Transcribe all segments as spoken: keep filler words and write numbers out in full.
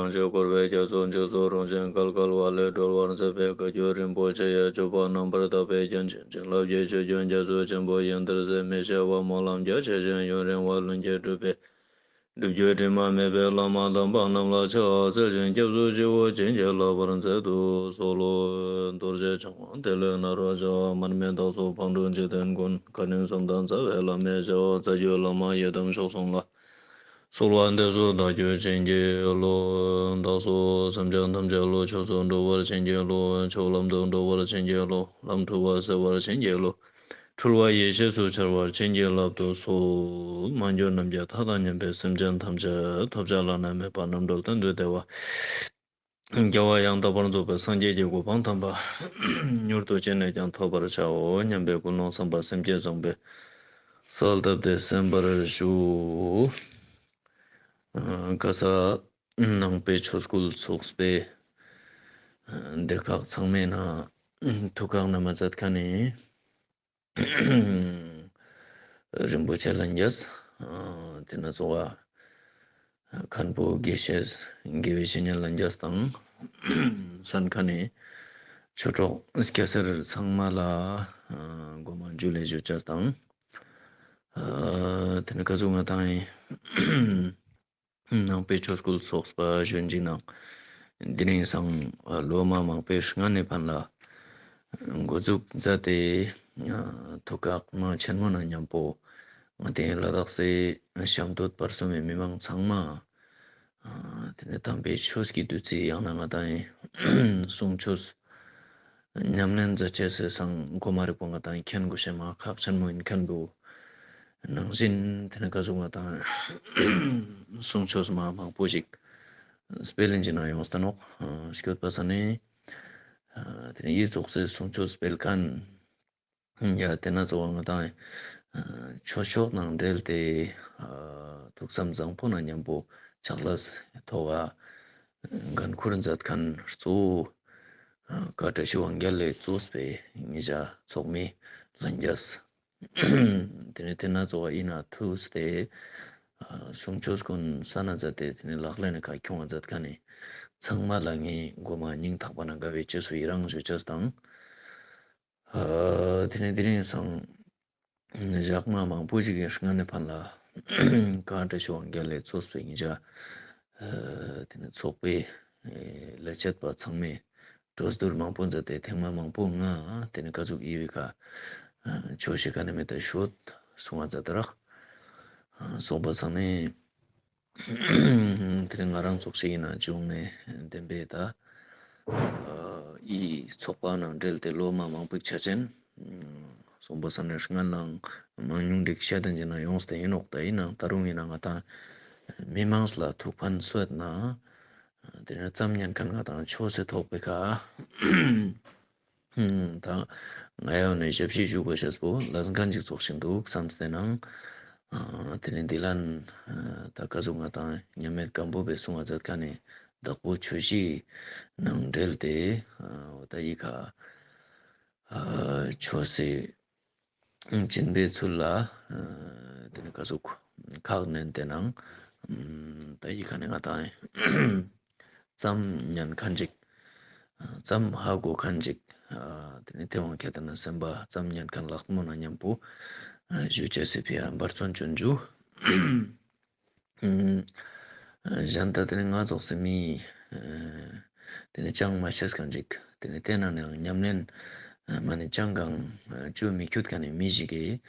རང་བཞིན་འཁོར་བའི་རྒྱ་མཚོ་འཇིགས་སུ་རུང་ཞིང་བརྒལ་དཀའ་བ་ལས་སྒྲོལ་བར་མཛད་པའི་བཀའ་བརྒྱུད་རིན་པོ་ཆེ་ཡ་བཅུ་པ་རྣམ་པར་དག་པའི་རྒྱན་ཅན་བྱིན་རླབས་ཀྱི་ཆུ་རྒྱུན་རྒྱ་མཚོ་ཆེན་པོ་ཡི་འདིར་ཟད་མི་ཤེས་པ་སྨོན་ལམ་རྒྱ་ཆེ་ཞིང་ཡུན་རིང་བ་ལྷུན་གྱིས་གྲུབ་པའི་སྒྲུབ་བརྒྱུད་དྲི་མ་མེད་པའི་བླ་མ་དམ་པ་རྣམས་ལ་ཕྱག་འཚལ་ཞིང་སྐྱབས་སུ་མཆིའོ། བྱིན་གྱིས་བརླབ་པར་མཛད་དུ་གསོལ་ལོ། རྡོ་རྗེ་འཆང་དབང་ཏེ་ལོ་ནཱ་རོ་ཞབས། མར་མི་དྭགས་སོགས་ཕག་གྲུ་འཇིག་རྟེན་མགོན། བཀའ་དྲིན་གསུམ་ལྡན་རྩ་བའི་བླ་མའི་ཞབས། རྩ་བརྒྱུད་བླ་མ་ཡི་དམ་མཆོག་གསུམ་ལ། གསོལ་བ་འདེབས་སོ་བདག་རྒྱུད་བྱིན་གྱིས་རློབས། བདག་སོགས་སེམས་ཅན་ཐམས་ཅད་བློ་ཆོས་སུ་འགྲོ་བར་བྱིན་གྱིས་རློབས། ཆོས་ལམ་དུ་འགྲོ་བར་བྱིན་གྱིས་རློབས། ལམ་འཁྲུལ་བ་སེལ་བར་བྱིན་གྱིས་རློབས། འཁྲུལ་བ་ཡེ་ཤེས་སུ་འཆར་བར་བྱིན་གྱིས་བརླབ་ཏུ་གསོལ། མ་གྱུར་ནམ་མཁའི་མཐའ་དང་མཉམ་པའི་སེམས་ཅན་ཐམས་ཅད་ཐོབ་བྱ་བླ་ན་མེད་པ་རྣམ་གྲོལ་གཏན་དུ་བདེ་བ། རྒྱལ་བ་ཡང་དག་པར་རྫོགས་པའི་སངས་རྒྱས་ཀྱི་གོ་འཕང་དམ་པ་མྱུར་དུ་ཅི་ནས་ཀྱང་ཐོབ་པར་བྱའོ་སྙམ་པའི་ཀུན་སློང་བསམ་པ་སེམས་བསྐྱེད་བཟང་པོས་གསལ་བཏབ་སྟེ་གསན་པར་ཞུ། ཨ་ཀ་ས་ནང་པའི་ཆོས་སྐུལ་ཚོགས་པའི་ཨ་སྡེ་ཁག་ཚང་མའི་ནང་ཐུགས་ཁག་ན་མ་མཛད་མཁན་ནི་རིན་པོ་ཆེ་ལྷན་རྒྱས། ཨ་དེ་ན་གཙོ་བོ་མཁན་པོ་དགེ་བཤེས་དགེ་བའི་བཤེས་གཉེན་ལྷན་རྒྱས་དང་། གསན་མཁན་ནི་ཆོས་གྲོགས་སྐྱ་སེར་ཚང་མ་ལ་ཨ་མགོ་མ་འཇུ་ལེ་ཞུ་ཅེས་དང་། ཨ་དེ་ནི་ཀ་ཟུག་ང་དང་ནང་པའི་ཆོས་སྐུལ་ཚོགས་པ་གཞོན་གྱི་ནང་དེ་རིང་སང་ལོ་མ་མང་པོའི་སྔ་ནས་ཕན་ལ་འགོ་འཛུགས་མཛད་དེ་ཐུགས་ཁག་མ་ཆེན་མོ་ན་མཉམ་པོ་ང་དེ་ལ་དྭགས་སི་ཤམ་སྟོད་བར་གསུམ་མི་མི་མང་ཚང་མ་དེ་ནས་དམ་པའི་ཆོས་ཀྱི་བདུད་རྩི་ཡང་ན་ང་དང་གསུང་ཆོས་ཉམས་ལེན་མཛད་ཅེས་སི་སང་མགོ་མ་རིག་པོ་ང་དང་མཁྱེན་དགོས་ཤེས་མ་ཁག་ཆེན་མོ་ཡིན་མཁན་པོ་ནང་བཞིན་དེ་ནི་ཀ་ཟུག་ང་དང་གསུང་ཆོས་མ་མང་པོ་ཞིག་སྤེལ་ཡིན་གྱི་ན་ཡོངས་ཏེ་ནོག། སྐྱོད་པ་ས་ནི་དེ་ནི་ཡི་ཙོགས་སི་གསུང་ཆོས་སྤེལ་མཁན་ཡ་དེ་ན་གཙོ་བོ་ང་དང་ཆོས་ཕྱོགས་ནང་འབྲེལ་ཏེ་ཐུགས་བསམ་བཟང་པོ་ན་མཉམ་པོ་ཕྱག་ལས་ཐོག་འགན་ཁུར་མཛད་མཁན་གཙོ་བོ་བཀའ་བཀྲ་ཤིས་དབང་རྒྱལ་ལེ་གཙོས་པའི་ཉེ་ཞ་ཚོགས་མི་ལྷན་རྒྱས། དེ་ནས་དེ་ན་གཙོ་བོ་ཡིན་ན་ཐུགས་ཏེ་གསུང་ཆོས་ཀུན་ས་ན་མཛད་དེ་དེ་ནས་ལག་ལེན་ནི་ཁ་ཁྱོང་བ་མཛད་མཁན་ནི་ཚང་མ་ལ་ངས་མགོ་མ་སྙིང་ཐག་པ་ན་དགའ་བའི་རྗེས་སུ་ཡི་རང་ཞུ་ཅེས་དང་། དེ་ནས་དེ་རིང་སང་ཞག་མ་མང་པོ་ཞིག་གི་སྔ་ནས་ཕན་ལ་བཀའ་བཀྲ་ཤིས་དབང་རྒྱལ་ལེ་གཙོས་པའི་ཉེ་ཞ་དེ་ནས་ཚོགས་པའི་ལས་བྱེད་པ་ཚང་མས་གྲོས་བསྡུར་མང་པོ་མཛད་དེ་ཐེངས་མ་མང་པོ་ང་དེ་ནས་ཀ་ཟུག་ཡི་བི་ཀ་ཆོས་ཤིག་ག་ནས་མེད་ད་ཤོད་གསུང་བ་མཛད་དེ་རག་སོང་པ་སང་ནས། དེ་རིང་ང་རང་ཚོགས་ཤིག་ཡིན་ན་བྱུང་ནས་བདེན་པའི་ད་ཨི་ཚོགས་པ་ནང་འབྲེལ་ཏེ་ལོ་མ་མང་པོའི་ཆ་ཅན་སོང་པ་སང་ནས་སྔ་ནང་མང་ཉུང་འགྲིག་ཤ་དན་གྱི་ན་ཡོངས་ཏེ་ཡིན་ནོག། ད་ཡིན་ནང་ད་རུང་ཡིན་ན་ང་དང་མི་མང་ལ་ཐུགས་ཕན་གསོས་ན་དེ་ནས་ཙམ་ཉན་མཁན་ང་དང་ཆོས་སི་ཐོག་པའི་ཁ། ད་ང་ཡང་ནས་ཞབས་ཕྱི་ཞུ་དགོས་ཤེས་པོ་ལ་འགན་ཅིག་ཚོགས་ཤིང་འདུག་བསམ་སྟེ་ནང་། དེ་ནས་འདི་ལན་ད་ཀ་ཟུག་ང་དང་མཉམ་མེད་སྒམ་པོ་པའི་གསུང་བ་མཛད་མཁན་ནི་བདག་པོ་ཆོས་གཞིས་ནང་འབྲེལ་ཏེ་ད་ཡི་ཁ་ཆོས་སི་སྦྱིན་པའི་ཚུལ་ལ་དེ་ནི་ཀ་ཟུག་ཁག་ནན་ཏེ་ནང་ད་ཡི་ཁ་ནས་ང་དང་ཙམ་ཉན་མཁན་ཅིག་ཙམ་ཧ་གོ་མཁན་ཅིག་དེ་ནི་དེ་དབང་ཁྱེད་དེ་ན་སེམས་པ་ཙམ་ཉན་མཁན་ལག་མོ་ན་མཉམ་པོ་ཞུ་ཅེས་སི་ཕི་ཡ་འབད་བརྩོན་བྱོན་རྒྱུ། གཞན་ད་དེ་ནི་ང་ཚོགས་སི་མི་དེ་ནི་ཅང་མ་ཤེས་མཁན་ཅིག་དེ་ནི་དེ་ན་ནའང་ཉམས་ལེན་མ་ནི་ཅང་གང་བཅོས་མི་ཁྱུད་མཁན་ནི་མི་ཞིག་གིས་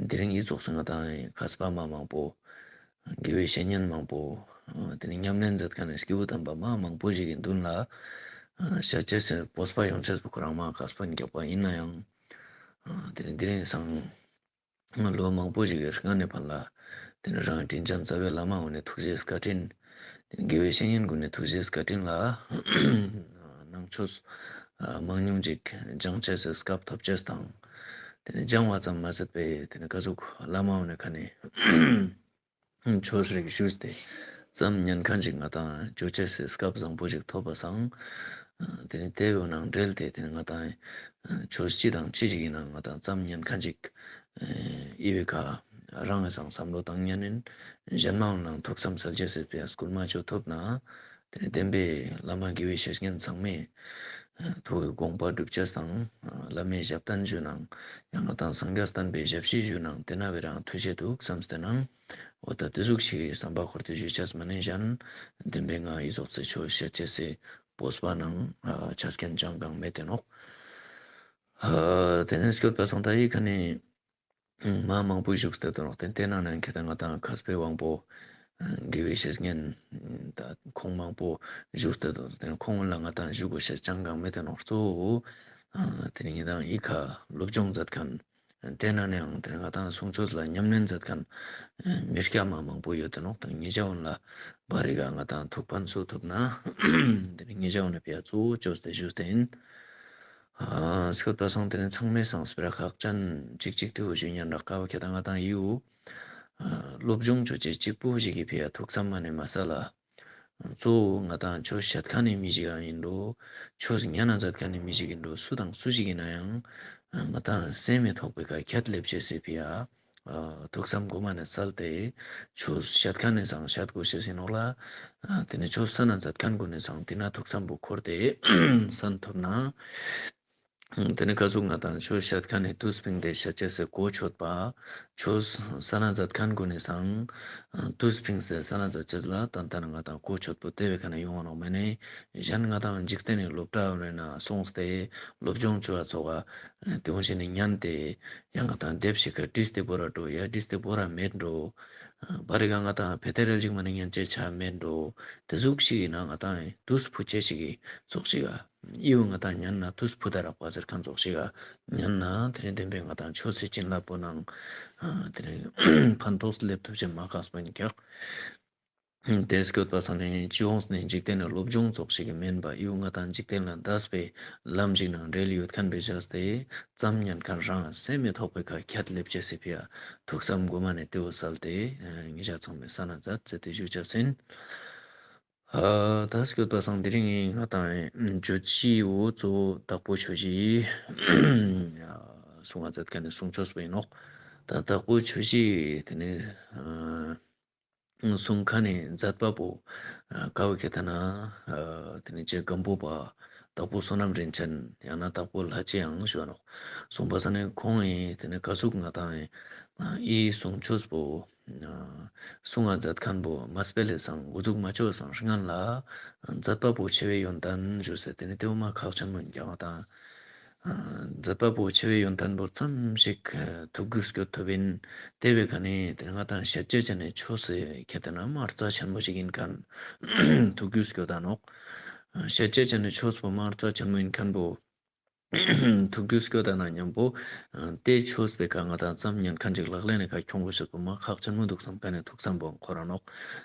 དེ་རིང་ཡི་ཚོགས་སི་ང་དང་མཁས་པ་མ་མང་པོ་དགེ་བའི་བཤེས་གཉེན་མང་པོ་དེ་ནི་ཉམས་ལེན་མཛད་མཁན་ནི་སྐྱེས་བུ་དམ་པ་མ་མང་པོ་ཞིག་གི་མདུན་ལ་ཤ་ཅེས་སི་སྤོབས་པ་ཡོང་ཅེས་པོ་ཁོ་རང་མ་མཁས་པོ་ཡིན་རྒྱག་པ་ཡིན་ན་ཡང་དེ་ནི་དེ་རིང་སང་ལོ་མང་པོ་ཞིག་གི་སྔ་ནས་ཕན་ལ་དེ་ནི་རང་དྲིན་ཅན་རྩ་བའི་བླ་མ་འོ་ནས་ཐུགས་རྗེ་བཀའ་དྲིན། དེ་ནི་དགེ་བའི་བཤེས་གཉེན་ཀུན་ནས་ཐུགས་རྗེ་བཀའ་དྲིན་ལ་ནང་ཆོས་མང་ཉུང་ཅིག་སྦྱང་ཅེས་སི་སྐབས་ཐོབ་ཅེས་དང་། དེ་ནི་སྦྱང་བ་ཙམ་མ་ཟད་པའི་དེ་ནི་ཀ་ཟུག་བླ་མ་འོ་ནས་ཁ་ནས་ཆོས་རིག་ཞུས་ཏེ་ཙམ་ཉན་མཁན་ཅིག་ང་དང་ཅོ་ཅེས་སི་སྐབས་བཟང་པོ་ཞིག་ཐོབ་པ་སང་། དེ་ནི་དེ་བོ་ནང་འབྲེལ་ཏེ་དེ་ནི་ང་དང་ཆོས་ཅི་དང་ཅི་ཞིག་ཡིན་ན་ང་དང་ཙམ་ཉན་མཁན་ཅིག་ཨི་བི་ཀ་རང་ངི་སང་བསམ་བློ་བཏང་ཉན་ནིན་གཞན་མའང་ནང་ཐུགས་བསམ་སལ་ཅེས་སི་ཕི་ཡ་སྐུལ་མ་ཅོ་ཐུབ་ན་ དེ་ནས་བདེན་པའི་བླ་མ་དགེ་བའི་བཤེས་གཉེན་ཚང་མས་ཐུགས་ཀྱི་དགོངས་པ་སྒྲུབ་ཅེས་དང་བླ་མའི་ཞབས་བརྟན་ཞུ་ནང་ཡང་ང་དང་སངས་རྒྱས་བསྟན་པའི་ཞབས་ཕྱི་ཞུ་ནང་དེ་ན་བའི་རང་ཐུགས་རྗེ་འདུག་བསམ་སྟེ་ནང་འོ་ད་དེ་ཟུག་ཞིག་བསམ་པ་འཁོར་ཏེ་ཞུ་ཅེས་མ་ནེ་གཞན་བདེན་པའི་ང་ཨི་ཟོག་ཚེ་ཆོས་བཤད་ཅེས་སི་སྤོབས་པ་ནང་ཆ་རྐྱེན་ཅང་གང་མེད་དེ་ནོག་དེ་ནས་སྐྱོད་པ་སང་ད་ཡི་ཁ་ནས་མ་མང་པོ་བཞུགས་ཏེ་དོན་རོགས་ཏེ་ཏེ་ནང་ནས་ཁྱེད་ང་དང་མཁས་པའི་དབང་པོ་དགེ་བའི་བཤེས་གཉེན་ད་ཁོང་མང་པོ་བཞུགས་ཏེ་དོན་རོགས་ཏེ་ཁོང་ལ་ང་དང་བཞུགས་དགོས་ཤེས་ཅང་གང་མེད་དེ་ནོག་གཙོ་བོ་ཏེ་ནི་ང་དང་ཡི་ཁ་སློབ་སྦྱོང་མཛད་མཁན་ཏེ་ནང་ནས་ཡང་ཏེ་ང་དང་གསུང་ཆོས་ལ་ཉམས་ལེན་མཛད་མཁན་མི་སྐྱ་མ་མང་པོ་ཡོད་དེ་ནོག་ཏེ་ནི་ཉེ་ཞ་འོན་ལ་བར་རི་ག་ང་དང་ཐུགས་ཕན་གསོ་ཐུབ་ན་ཏེ་ནི་ཉེ་ཞ་འོན་ལ་ཕི་ཡ་གཙོ་བོ་བཅོས་ཏེ་བཞུགས་ཏེ་ཡིན། ཨ་སྐྱོད་པ་སང་དེ་ནི་ཚང་མའི་སང་སྤེ་ར་ཁག་ཅན་ཅིག་ཅིག་ཏུ་ཞུ་ཉན་རག་ཀ་བ་ཁྱེད་དང་ང་དང་ཡིའུ་སློབ་སྦྱོང་ཆོ་ཅེས་གཅིག་པུ་ཞིག་གི་ཕི་ཡ་ཐུགས་བསམ་མ་ནེ་མ་ས་ལ་གཙོ་བོ་ང་དང་ཆོས་བཤད་མཁན་ནི་མི་ཞིག་ཡང་ཡིན་འགྲོ། ཆོས་ཉན་ན་མཛད་མཁན་ནི་མི་ཞིག་ཡིན་འགྲོ། སུ་དང་སུ་ཞིག་ཡིན་ན་ཡང་ང་དང་སེམས་མི་ཐོགས་པའི་ཁ་ཁྱད་སླེབས་ཅེས་སི་ཕི་ཡ་ཐུགས་བསམ་གོ་མ་ནེ་སལ་ཏེ་ཆོས་བཤད་མཁན་ནི་སང་བཤད་དགོས་ཤེས་ཡིན་ནོག་ལ། ཏེ་ནི་ཆོས་སལ་ན་མཛད་མཁན་གུན་ནི་སང་ཏེ་ན་ཐུགས་བསམ་པོ་འཁོར་ཏེ་སལ་ཐུབ་ན། ཏེ་ནི་ཀ་ཟུག་ང་དང་ཆོས་བཤད་མཁན་ནི་དུས་ཕིང་སྟེ་བཤད་ཅེས་སི་གོ་ཆོད་པ། ཆོས་སལ་ན་མཛད་མཁན་གུན་ནི་སང་དུས་ཕིང་སྟེ་སལ་ན་མཛད་ཅེས་ལ་ཏན་ཏན་ང་དང་གོ་ཆོད་པོ་ཏེ་བའི་ཁ་ནེ་ཡོང་བ་ནོག་མ་ནེ་གཞན་ང་དང་འཇིག་རྟེན་ནི་སློབ་གྲྭ་བ་ན་སོང་སྟེ་སློབ་སྦྱོང་ཆོ་བ་ཚོགས་ཏེ་འོང་ཞིག་ནི་ཉན་ཏེ་ཡང་ང་དང་དེབ་ཞིག་ག་བྲིས་ཏེ་བོར་ར་འགྲོ་ཡ་བྲིས་ཏེ་བོར་ར་མེད་འགྲོ། བར་རི་ག་ང་དང་ཕེ་ཏེ་རལ་ཞིག་མ་ནེ་ཉན་ཅེས་ཆ་མེད་འགྲོ། ཏེ་ཟུག་ཞིག་ཡིན་ན་ང་དང་དུས་ཕུད་ཅེས་ཞིག་གི་ཚོགས་ཤིག་ག་ཡིའུ་ང་དང་ཉན་ན་དུས་ཕུད་ད་རག་པ་ཟེར་མཁན་ཚོགས་ཤིག་ག་ཉན་ན་ཏེ་ནི་བདེན་པའི་ང་དང་ཆོས་སི་བྱིན་རླབས་པོ་ནང་ཏེ་ནི་ཕན་ཐོགས་སླེབས་ཐུབ་ཅེས་མ་ཁག་པོ་ཡིན་ཀྱག་ཏེ་སྐྱོད་པ་སང་ནི་སྤྱི་ཡོངས་ནི་འཇིག་རྟེན་ནི་སློབ་སྦྱོང་ཚོགས་ཤིག་གི་མེན་པ་ཡིའུ་ང་དང་འཇིག་རྟེན་ལ་འདས་པའི་ལམ་ཞིག་ནང་འབྲེལ་ཡོད་མཁན་པའི་བྱས་ཏེ་ཙམ་ཉན་མཁན་རང་སེམས་མི་ཐོགས་པའི་ཁ་ཁྱད་སླེབས་ཅེས་སི་ཕི་ཡ་ཐུགས་བསམ་གོ་མ་ནེ་ཏེ་བོ་སལ་ཏེ་ཉེ་ཞ་ཚང་མའི་སལ་ན་མཛད་ཟེར་ཏེ་ཞུ་ཅེས་ཡིན། ཨ་ད་སྐྱོད་པ་སང་དེ་རིང་ང་དང་བརྗོད་གཞི་བོ་གཙོ་བོ་དྭགས་པོ་ཆོས་བཞི་གསུང་ང་མཛད་མཁན་ནི་གསུང་ཆོས་པོ་ཡིན་ནོག་ད་དྭགས་པོ་ཆོས་བཞི་ཏེ་ནི་གསུང་མཁན་ནི་མཛད་པ་པོ་ཀ་བོ་ཁྱེད་ད་ན་ཏེ་ནི་རྗེ་སྒམ་པོ་པ་དྭགས་པོ་བསོད་ནམས་རིན་ཆེན་ཡང་ན་དྭགས་པོ་ལྷ་རྗེ་ཡང་ཞུ་བ་ནོག་གསུངས་པ་སང་ནི་ཁོང་ཡིན་ཏེ་ནི་ཀ་ཟུག་ང་དང་ཡིའི་གསུང་ཆོས་པོ་གསུང་ང་མཛད་མཁན་པོ་མ་སྤེལ་ལེ་སང་འགོ་འཛུགས་མ་ཆོག་སང་སྔན་ལ་མཛད་པ་པོ་ཆེ་བའི་ཡོན་ཏན་ཞུ་ཟེར་ཏེ་ནི་ཏེ་བོ་མ་ཁག་ཆེན་མོ་ཡིན་ཀྱག་ང་དང་མཛད་པ་པོ་ཆེ་བའི་ཡོན་ཏན་པོ་ཙམ་ཞིག་ཐུགས་རྒྱུས་སྐྱོད་ཐུབ་ཡིན། ཏེ་བའི་ཁ་ནེ་ཏེ་ང་དང་བཤད་ཅེས་ཅན་ནི་ཆོས་སི་ཁྱེད་ད་ན་མ་རྩ་ཆེན་མོ་ཞིག་ཡིན་མཁན་ཐུགས་རྒྱུས་སྐྱོད་ད་ནོག་བཤད་ཅེས་ཅན་ནི་ཆོས་པོ་མ་རྩ་ཆེན་མོ་ཡིན་མཁན་པོ་ཐུགས་རྒྱུས་སྐྱོད་ད་ན་མཉམ་པོ་ཏེ་ཆོས་པོའི་ཁ་ང་དང་ཙམ་ཉན་མཁན་ཅིག་ལག་ལེན་ནི་ཁ་ཁྱོང་དགོས་ཤེས་པོ་མ་ཁག་ཆེན་མོ་འདུག་བསམ་མཁན་ནི་ཐུགས་བསམ་པོ་འཁོར་ར་ནོག་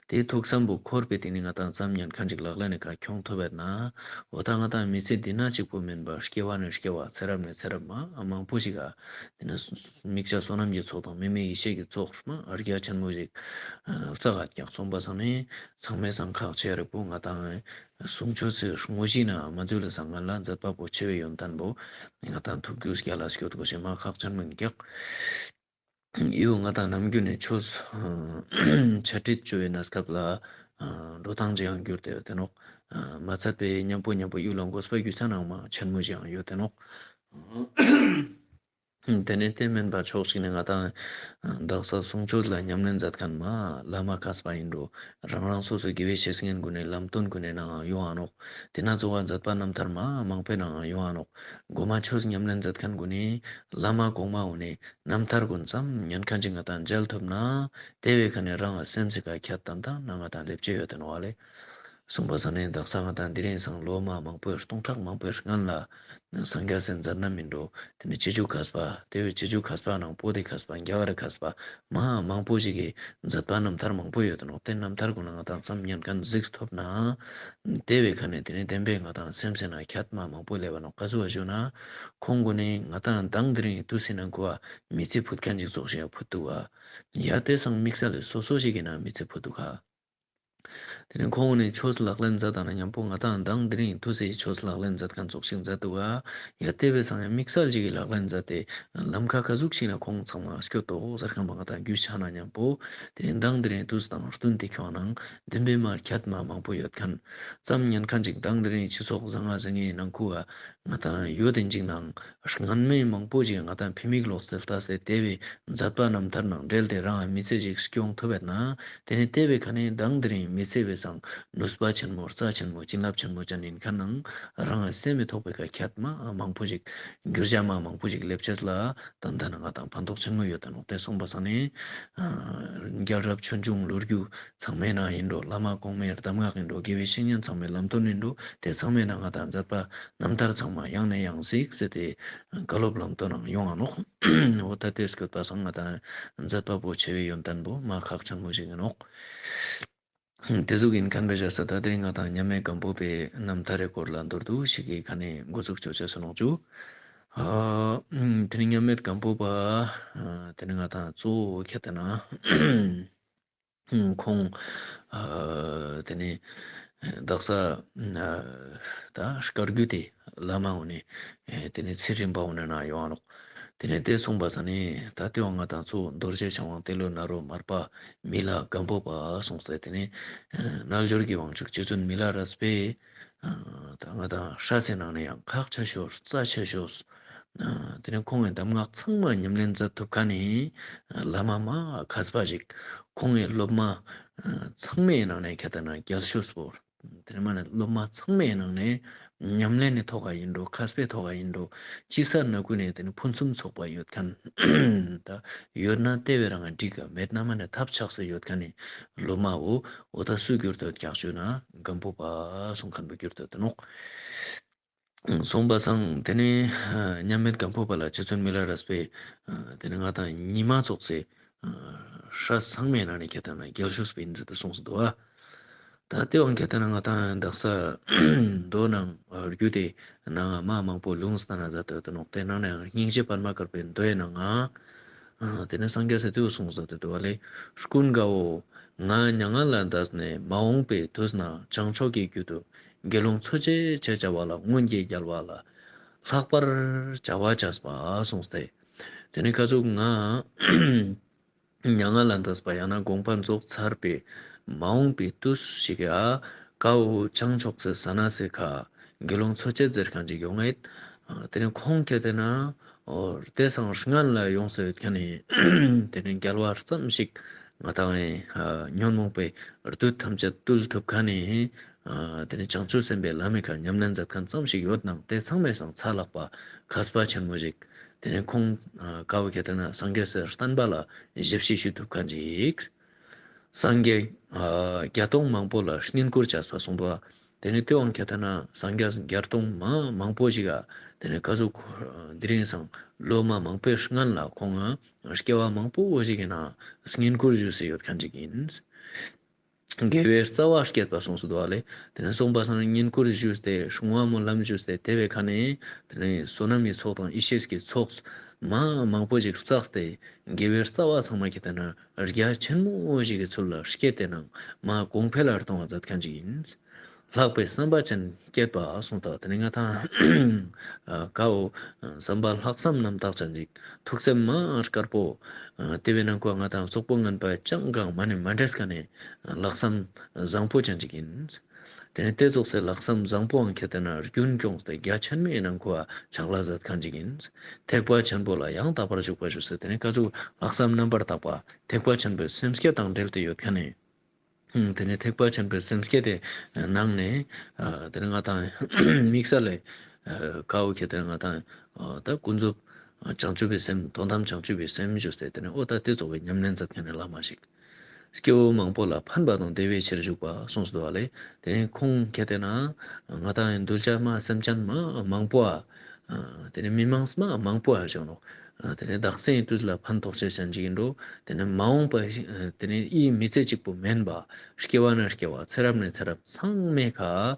ཏེ་ཐུགས་བསམ་པོ་འཁོར་པའི་སྟེང་ནེ་ང་དང་ཙམ་ཉན་མཁན་ཅིག་ལག་ལེན་ནི་ཁ་ཁྱོང་ཐུབ་པ་ན་འོ་ད་ང་དང་མི་ཚེ་འདི་ན་གཅིག་པོ་མེན་པར་སྐྱེ་བ་ནེ་སྐྱེ་བ་ཚེ་རབས་ནེ་ཚེ་རབས་མ་མང་པོ་ཞིག་ག་ཏེ་ནི་དམིགས་བྱ་བསོད་ནམས་ཀྱི་ཚོགས་དང་དམིགས་མེད་ཡེ་ཤེས་ཀྱི་ཚོགས་མ་རྒྱ་ཆེན་མོ་ཞིག་རྩ་ག་ཀྱག་གསུངས་པ་སང་ནི་ཚང་མའི་སང་ཁག་ཆེ་རེ་པོ་ང་དང་གསུང་ཆོས་སི་དངོས་གཞི་ན་མ་འཛུལ་ལ་སང་ང་ལ་མཛད་པ་པོ་ཆེ་བའི་ཡོན་ཏན་པོ་ང་དང་ཐུགས་རྒྱུས་རྒྱ་ལ་སྐྱོད་དགོས་ཤེས་མ་ཁག་ཆེན་མོ་ཡིན་ཀྱག་ཡིའུ་ང་དང་ནམ་རྒྱུན་ནེ་ཆོས་འཆད་ཁྲིད་བཅོ་བའི་གནས་སྐབས་ལ་འགྲོ་སྟངས་ཅིག་ཡང་གྱུར་ཏེ་ཡོད་དེ་ནོག་མ་ཚད་པའི་མཉམ་པོ་མཉམ་པོ་ཡིའུ་ལ་དགོས་པ་རྒྱུ་ཆ་ནང་མ་ཆེན་མོ་ཞིག་ཡང་ཡོད་དེ་ནོག་ཏེ་ནེ་ཏེ་མེན་པ་ཕྱོགས་གཅིག་ནེ་ང་དང་དག་ས་གསུང་ཆོས་ལ་ཉམས་ལེན་མཛད་མཁན་མ་བླ་མ་མཁས་པ་ཡིན་འགྲོ། རང་རང་སོ་སོའི་དགེ་བའི་བཤེས་གཉེན་གུན་ནི་ལམ་སྟོན་གུན་ནི་ནང་ཡོང་ང་ནོག་ཏེ་ན་ཚོགས་པ་མཛད་པ་རྣམ་ཐར་མ་མང་པོའི་ནང་ཡོང་ང་ནོག་གོ་མ་ཆོས་ཉམས་ལེན་མཛད་མཁན་གུན་ནི་བླ་མ་གོང་མ་གུན་ནི་རྣམ་ཐར་གུན་ཙམ་ཉན་མཁན་ཅིག་ང་དང་མཇལ་ཐུབ་ན་ཏེ་བའི་ཁ་ནེ་རང་སེམས་སི་ཁ་ཁྱད་ཏན་ཏན་ན་ང་དང་སླེབས་ཅེས་ཡོད་དེ་ནོག་ལེ། གསུངས་པ་སང་ནི་དག་ས་ང་དང་དེ་རིང་སང་ལོ་མ་མང་པོའི་སྟོང་ཕྲག་མང་པོའི་སྔན་ལ་སངས་རྒྱས་སི་མཛད་རྣམ་ཡིན་འགྲོ། ཏེ་ནི་རྗེས་འཇུག་མཁས་པ་ཏེ་བོའི་རྗེས་འཇུག་མཁས་པ་ནང་པོ་ཏི་མཁས་པ་རྒྱ་གར་མཁས་པ་མ་མང་པོ་ཞིག་གི་མཛད་པ་རྣམ་ཐར་མང་པོ་ཡོད་དེ་ནོག་ཏེ་རྣམ་ཐར་གུན་ན་ང་དང་ཙམ་ཉན་མཁན་གཟིགས་ཐུབ་ན་ཏེ་བའི་ཁ་ནེ་ཏེ་ནི་བདེན་པའི་ང་དང་སེམས་སི་ནང་ཁྱད་མ་མང་པོ་སླེབས་པ་ནོག་ཀ་ཟུག་པ་ཞུ་ན་ཁོང་གུན་ནི་ང་དང་མདང་དེ་རིང་དུས་སི་ནང་གོ་བ་མི་ཚེ་ཕུད་མཁན་ཅིག་ཙོགས་ཤིག་ཡང་ཕུད་འདུག་ག་ཡ་ཏེ་སང་དམིགས་བསལ་ལེ་སོ་སོ་ཞིག་གི་ནང་མི་ཚེ་ཕུད་འདུག་ག་དེ་ནས་ཁོང་ནི་ཆོས་ལག་ལེན་མཛད་དང་ན་མཉམ་པོ་ང་དང་མདང་དེ་རིང་དུས་སི་ཆོས་ལག་ལེན་མཛད་མཁན་ཙོགས་ཤིག་མཛད་འདུག་ག། ཡ་དེ་བས་སང་ཡང་དམིགས་བསལ་ཅིག་གི་ལག་ལེན་མཛད་དེ་ལམ་ཁ་ག་ཟུག་ཞིག་ན་ཁོང་ཚང་མ་སྐྱོད་དོ་ཟེར་མཁན་པ་ང་དང་རྒྱུས་ཆ་ན་མཉམ་པོ། དེ་ནས་མདང་དེ་རིང་དུས་དང་བསྟུན་ཏེ་ཁྱོང་ནང་བདེན་པའི་མ་ཁྱད་མ་མང་པོ་ཡོད་མཁན། ཙམ་ཉན་མཁན་ཅིག་མདང་དེ་རིང་སྤྱི་ཚོགས་བཟང་ང་བཟང་ངའི་ནང་ཁུ་བ་ང་དང་ཡོད་དེ་ཅིག་ནང་སྔན་མའི་མང་པོ་ཞིག་ང་དང་ཕི་མིག་ལོག་སེ་ལྟ་སེ་དེ་བས་མཛད་པ་རྣམ་ཐར་ནང་འབྲེལ་ཏེ་རང་མི་ཚེ་ཞིག་སྐྱོང་ཐུབ་པས་ན། དེ་ནས་དེ་བས་ཁ་ནས་མདང་དེ་རིང་མི་ཚེ་བས་སང་ནུས་པ་ཆེན་མོ་རྩ་ཆེན་མོ་བྱིན་རླབས་ཆེན་མོ་ཅན་ཡིན་མཁན་ནང་རང་སེམས་མི་ཐོག་པའི་ཁ་ཁྱད་མ་མང་པོ་ཞིག་འགྱུར་བྱ་མ་མང་པོ་ཞིག་སླེབས་ཆེས་ལ་ཏན་ཏན་ང་དང་ཕན་ཐོགས་ཆེན་མོ་ཡོད་དེ་ནོག། དེ་སོང་པ་སང་ནས་རྒྱལ་རབས་ཆོས་འབྱུང་ལོ་རྒྱུས་ཚང་མའི་ནང་ཡིན་འགྲོ། བླ་མ་གོང་མའི་གདམས་ངག་ཡིན་འགྲོ། དགེ་བའི་བཤེས་གཉེན་ཚང་མའི་ལམ་སྟོན་ཡིན་འགྲོ། དེ་ཚང་མའི་ནང་ང་དང་མཛད་པ་རྣམ་ཐར་ཚང་མ་ཡང་ནས་ཡང་གཟིགས་ཟེར་ཏེ་བཀའ་སློབ་ལམ་སྟོན་ནང་ཡོང་ང་ནོག། འོ་ད་དེ་སྐྱོད་པ་སང་ང་དང་མཛད་པ་པོ་ཆེ་བའི་ཡོན་ཏན་པོ་མ་ཁག་ཆེན་མོ་ཞིག་ཡིན་ནོག། དེ་ཟུག་ཡིན་མཁན་པའི་ཞག་ས་ད་དེ་རིང་ང་དང་མཉམ་མེད་སྒམ་པོ་པའི་རྣམ་ཐར་རི་སྐོར་ལ་མདོར་བསྡུས་ཤིག་གི་ཁ་ནས་འགོ་འཛུགས་ཆོག་ཆ་སོ་ནོག་ཅུ། ཨ་དེ་རིང་མཉམ་མེད་སྒམ་པོ་པ་ཨ་དེ་རིང་ང་དང་གཙོ་བོ་ཁྱེད་དེ་ན་ཁོང་ཨ་དེ་ནས་དག་ས་ཨ་ད་བཀའ་བརྒྱུད་དེ་བླ་མ་འོ་ནི་ཨེ་དེ་ནས་ཚེ་རིམ་པ་འོ་ནི་ན་ཡོང་ང་ནོག། དེ་ནས་དེ་གསུངས་པ་ས་ནས་ད་དེ་བ་ང་དང་ཚོ་རྡོ་རྗེ་འཆང་དབང་ཏེ་ལོ་ནཱ་རོ་མར་པ་མི་ལ་སྒམ་པོ་པ་གསུངས་ཏེ་དེ་ནས་རྣལ་འབྱོར་གྱི་དབང་ཕྱུག་རྗེ་བཙུན་མི་ལ་རས་པས་ད་ང་དང་སྲས་སི་ནང་ནས་ཡང་ཁག་ཆེ་ཤོས་རྩ་ཆེ་ཤོས། དེ་ནས་ཁོང་གི་གདམས་ངག་ཚང་མ་ཉམས་ལེན་མཛད་ཐུབ་མཁན་ནི་བླ་མ་མ་མཁས་པ་ཞིག། ཁོང་གི་སློབ་མ་ཚང་མའི་ནང་ནས་ཁྱད་དེ་ན་རྒྱལ་ཤོས་པོ། དེ་ནས་མ་ནས་སློབ་མ་ཚང་མའི་ནང་ནས་ཉམས་ལེན་ནི་ཐོག་ག་ཡིན་འགྲོ། མཁས་པའི་ཐོག་ག་ཡིན་འགྲོ། ཅི་ས་ན་ཀུན་ནས་དེ་ནི་ཕུན་སུམ་ཚོགས་པ་ཡོད་མཁན། ད་ཡོད་ན་དེ་བས་རང་འགྲིག་ག། མེད་ན་མ་ནས་ཐབས་ཆགས་སེ་ཡོད་མཁན་ནི་སློབ་མ་བོ་འོ་ད་སུ་གྱུར་ཏོ་ཀྱག་ཞུ་ན་སྒམ་པོ་པ་གསུང་མཁན་པོ་གྱུར་ཏོ་དེ་ནོག། གསུངས་པ་སང་དེ་ནས་མཉམ་མེད་སྒམ་པོ་པ་ལ་རྗེ་བཙུན་མི་ལ་རས་པས་དེ་ནས་ང་དང་ཉི་མ་ཚོགས་སེ་སྲས་ཚང་མའི་ནང་ནས་ཁྱད་དེ་ན་རྒྱལ་ཤོས་པོ་ཡིན་ཟེར་ཏེ་གསུངས་སུ་འདུག་བ། ད་དེ་བ་ཁྱད་དེ་ན་ང་དང་དག་ས་མདོ་ནང་རྒྱུད་དེ་ནང་མ་མང་པོ་ལུང་སྟན་ན་མཛད་དེ་ཡོད་དེ་ནོག། དེ་ནང་ནས་སྙིང་རྗེ་པདྨ་དཀར་པོའི་མདོའི་ནང་ང་དེ་ནས་སངས་རྒྱས་སི་དེ་བོ་གསུངས་ཟེར་ཏེ་འདུག་བ་ལེ། ཀུན་དགའ་བོ། ང་མྱ་ངན་ལས་འདས་ནས་མ་འོངས་པའི་དུས་ན་བྱང་ཕྱོགས་ཀྱི་རྒྱུད་དུ་དགེ་སློང་འཚོ་བྱེད་ཅེས་བྱ་བ་ལ་སྔོན་གྱི་རྒྱལ་བ་ལ་ལྷག་པར་བྱ་བ་བྱས་པ་གསུངས་ཏེ། དེ་ནས་ཁ་ཟུག་ང་མྱ་ངན་ལས་འདས་པ་ཡང་ན་དགོངས་པ་རྫོགས་ཚར་བའི་མ་འོངས་པའི་དུས་ཤིག་ག་ཀ་བོ་བྱང་ཕྱོགས་སི་ས་ན་སི་ཁ་དགེ་སློང་འཚོ་བྱེད་ཟེར་མཁན་ཅིག་ཡོང་ངེད། དེ་ནས་ཁོང་ཁྱད་དེ་ན་འོ་དེ་སང་སྔན་ལ་ཡོངས་སུ་ཡོད་མཁན་ནི་དེ་ནས་རྒྱལ་བ་ཙམ་ཞིག་ང་དང་ཨེ་ཉོན་མོངས་པའི་བདུད་ཐམས་ཅད་བཏུལ་ཐུབ་མཁན་ནི་དེ་ནས་བྱང་ཆུབ་སེམས་དཔའི་ལམ་མི་ཁ་ཉམས་ལེན་མཛད་མཁན་ཙམ་ཞིག་ཡོད་ནང་དེ་ཚང་མའི་སང་ཚ་ལྷག་པ་མཁས་པ་ཆེན་མོ་ཞིག། དེ་ནས་ཁོང་ཀ་བོ་ཁྱད་དེ་ན་སངས་རྒྱས་སི་བསྟན་པ་ལ་ཞབས་ཕྱི་ཞུ་ཐུབ་མཁན་ཅིག། སངས་རྒྱས་བརྒྱ་སྟོང་མང་པོ་ལ་བསྙེན་བཀུར་བྱས་པ་གསུངས་འདུག་བ། དེ་ནས་དེ་བ་ཁྱད་དེ་ན་སངས་རྒྱས་བརྒྱ་སྟོང་མ་མང་པོ་ཞིག་ག་དེ་ནས་ཀ་ཟུག་དེ་རིང་སང་ལོ་མ་མང་པོའི་སྔན་ལ་ཁོང་ང་སྐྱེ་བ་མང་པོ་ཞིག་གི་ནང་བསྙེན་བཀུར་ཞུས་སེ་ཡོད་མཁན་ཅིག་ཡིན། དགེ་བའི་རྩ་བ་བསྐྱེད་པ་གསུངས་སུ་འདུག་བ་ལེ། དེ་ནས་གསུངས་པ་སང་བསྙེན་བཀུར་ཞུས་ཏེ་སྲུང་བ་མོ་ལམ་ཞུས་ཏེ་དེ་བའི་ཁ་ནས་དེ་ནས་བསོད་ནམས་ཀྱི་ཚོགས་དང་ཡེ་ཤེས་ཀྱི་ཚོགས་མ་མང་པོ་ཞིག་བསགས་ཏེ་དགེ་བའི་རྩ་བ་ཚང་མ་ཁྱད་དེ་ན་རྒྱ་ཆེན་མོ་ཞིག་གི་ཚུལ་ལ་བསྐྱེད་དེ་ནང་མ་གོང་འཕེལ་ལ་གཏོང་བ་མཛད་མཁན་ཅིག་ཡིན། ལྷག་པའི་བསམ་པ་ཅན་བསྐྱེད་པ་གསུངས་ཏོ། དེ་ནས་ང་དང་ཀ་བོ་བསམ་པ་ལྷག་བསམ་རྣམ་དག་ཅན་ཅིག་ཐུགས་སེམས་མ་དཀར་པོ། དེ་བའི་ནང་ཁོ་ང་དང་ཙོག་པོ་ངན་པ་ཅང་གང་མ་ནས་མ་འདྲེས་ཀ་ནས་ལྷག་བསམ་བཟང་པོ་ཅན་ཅིག་ཡིན། དེ་ནས་དེ་ཙོགས་སེ་ལྷག་བསམ་བཟང་པོའང་ཁྱད་དེ་ན་རྒྱུན་སྐྱོང་སྟེ་རྒྱ་ཆེན་མོའི་ནང་ཁོ་ཕྱག་ལས་མཛད་མཁན་ཅིག་ཡིན། ཐེག་པ་ཆེན་པོ་ལ་ཡང་དག་པར་འཇུག་པ་ཞུ་སེ་དེ་ནས་ཀ་ཟུག་ལྷག་བསམ་རྣམ་པར་དག་པ་ཐེག་པ་ཆེན་པོའི་སེམས་བསྐྱེད་དང་འབྲེལ་ཏེ་ཡོད་མཁན་ནི། དེ་ནས་ཐེག་པ་ཆེན་པོའི་སེམས་བསྐྱེད་དེ་ནང་ནས་དེ་ནས་ང་དང་དམིགས་བསལ་ལས་ཀ་བོ་ཁྱད་དེ་ནས་ང་དང་ད་ཀུན་རྫོབ་བྱང་ཆུབ་པའི་སེམས་དོན་དམ་བྱང་ཆུབ་པའི་སེམས་ཞུས་ཏེ་དེ་ནས་འོ་ད་དེ་ཙོགས་པའི་ཉམས་ལེན་མཛད་མཁན་ནི་བླ་མ་ཞིག། སྐྱེ་བོ་མང་པོ་ལ་ཕན་པ་དང་བདེ་བའི་ཕྱིར་བཞུགས་པ་གསུངས་སུ་འདུག་བ་ལེ། དེ་ནས་ཁོང་ཁྱད་དེ་ནས་ང་དང་གདུལ་བྱ་མ་སེམས་ཅན་མ་མང་པོ་ཨ། དེ་ནས་མི་མང་མ་མང་པོ་ཨ་བྱུང་ནོག། དེ་ནས་དག་སའི་དུས་ལ་ཕན་ཐོགས་ཅེས་ཅན་ཅིག་ཡིན་འགྲོ། དེ་ནས་མ་འོངས་པ་ཞིག་དེ་ནས་ཨི་མི་ཚེ་གཅིག་པོ་མེན་པ་སྐྱེ་བ་ནས་སྐྱེ་བ་ཚེ་རབས་ནས་ཚེ་རབས་ཚང་མའི་ཁ་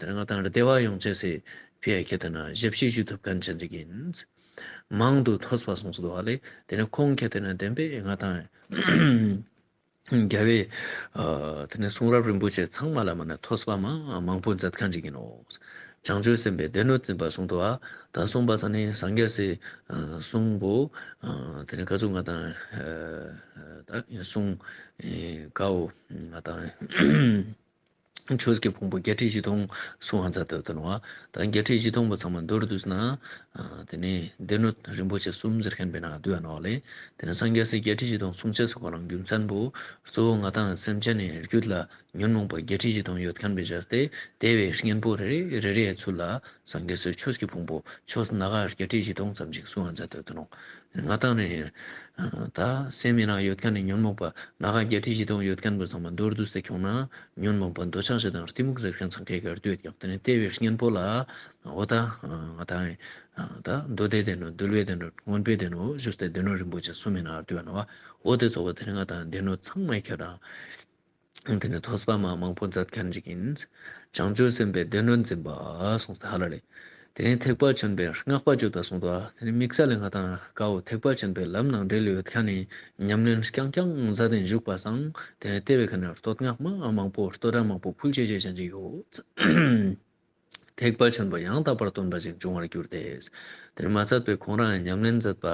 དེ་ནས་ང་དང་བདེ་བ་ཡོང་ཅེས་སི་ཕི་ཡ་ཁྱད་དེ་ནས་ཞབས་ཕྱི་ཞུ་ཐུབ་མཁན་ཅན་ཅིག་ཡིན། མང་དུ་ཐོས་པ་གསུངས་སུ་འདུག་བ་ལེ། དེ་ནས་ཁོང་ཁྱད་དེ་ནས་བདེན་པའི་ང་དང་ རྒྱལ་བའི་ཨ་དེ་ནས་གསུང་རབ་རིན་པོ་ཆེ་ཚང་མ་ལ་མ་ནེ་ཐོས་པ་མ་མང་པོ་མཛད་མཁན་ཅིག་ཡིན་ནོག། བྱང་ཆུབ་སེམས་དཔའི་སྡེ་སྣོད་འཛིན་པ་གསུངས་འདུག་པ། ད་གསུངས་པ་ས་ནི་སངས་རྒྱས་སི་ཨ་གསུང་པོ་ཨ་དེ་ནས་ག་ཟུག་ང་དང་ཨ་ད་གསུང་ཨེ་ཀའོ་ང་དང་ཆོས་ཀྱི་ཕུང་པོ་བརྒྱད་ཁྲི་བཞི་སྟོང་གསུང་བ་མཛད་དེ་ཡོད་དེ་ནོག། ད་བརྒྱད་ཁྲི་བཞི་སྟོང་པོ་ཚང་མ་མདོར་བསྡུས་ན་ཨ་དེ་ནས་སྡེ་སྣོད་རིན་པོ་ཆེ་གསུམ་ཟེར་མཁན་པོའི་ནང་བསྡུ་ཡ་ནོག་ལེ། དེ་ནས་སངས་རྒྱས་སི་བརྒྱད་ཁྲི་བཞི་སྟོང་གསུང་ཅེས་སི་ཁོ་རང་རྒྱུ་མཚན་པོ་གཙོ་བོ་ང་དང་སེམས་ཅན་ནི་རྒྱུད་ལ་ཉོན་མོངས་པ་བརྒྱད་ཁྲི་བཞི་སྟོང་ཡོད་མཁན་པོའི་བྱས་ཏེ་དེ་བོའི་གཉེན་པོ་རེ་རེ་རེ་རེའི་ཚུལ་ལ་སངས་རྒྱས་སི་ཆོས་ཀྱི་ཕུང་པོ་ཆོས་སྣ་ཁ་བརྒྱད་ཁྲི་བཞི་སྟོང་ཙམ་ཞིག་གསུང་བ་མཛད་དེ་ཡོད་དེ་ནོག། ང་དང་ནི་ཨ་ད་སེམས་ཡིན་ན་ཡོད་མཁན་ནི་ཉོན་མོངས་པ་སྣ་ཁ་བརྒྱད་ཁྲི་བཞི་སྟོང་ཡོད་མཁན་པོ་ཚང་མ་མདོར་བསྡུས་ཏེ་ཁྱོང་ན་ཉོན་མོངས་པ་འདོད་ཆགས་ཞེ་སྡང་གཏི་མུག་ཟེར་མཁན་ཚང་ཀའི་གར་དུ་ཡོད་ཀྱག། དེ་ནས་དེ་བོའི་གཉེན་པོ་ལ་འོ་ད་ང་དང་ཨ་ད་མདོ་སྡེ་སྡེ་སྣོད་འདུལ་བའི་སྡེ་སྣོད་མངོན་པའི་སྡེ་སྣོད་ཞུས་ཏེ་སྡེ་སྣོད་རིན་པོ་ཆེ་གསུམ་ཡིན་ན་བསྡུ་ཡ་ནོག་པ། འོ་དེ་ཚོགས་པ་དེ་ནས་ང་དང་སྡེ་སྣོད་ཚང་མའི་ཁྱེད་དང་དེ་ནས་ཐོས་པ་མ་མང་པོ་མཛད་མཁན་ཅིག་ཡིན། བྱང་ཆུབ་སེམས་དཔའི་སྡེ་སྣོད་འཛིན་པ་གསུངས་ཏེ་ཧ་ལ་ལེ། དེ་ནས་ཐེག་པ་ཆེན་པོའི་བསྔགས་པ་བརྗོད་པ་གསུངས་ཏེ་དེ་ནས་དམིགས་བསལ་ལ་ང་དང་ཀའོ་ཐེག་པ་ཆེན་པོའི་ལམ་ནང་འབྲེལ་ཡོད་མཁན་ནི་ཉམས་ལེན་རྐྱང་རྐྱང་མཛད་དེ་བཞུགས་པ་སང་དེ་ནས་དེ་བོའི་ཁ་ནས་བསྟོད་བསྔགས་མ་མང་པོ་བསྟོད་ར་མང་པོ་ཕུལ་ཆེ་ཆེ་ཅན་ཅིག་ཡོད། ཐེག་པ་ཆེན་པོ་ཡང་དག་པར་སྟོན་པ་ཞིག་འབྱུང་བར་འགྱུར་ཏེ། དེ་ནས་མ་ཚད་པའི་ཁོང་རང་ཉམས་ལེན་མཛད་པ་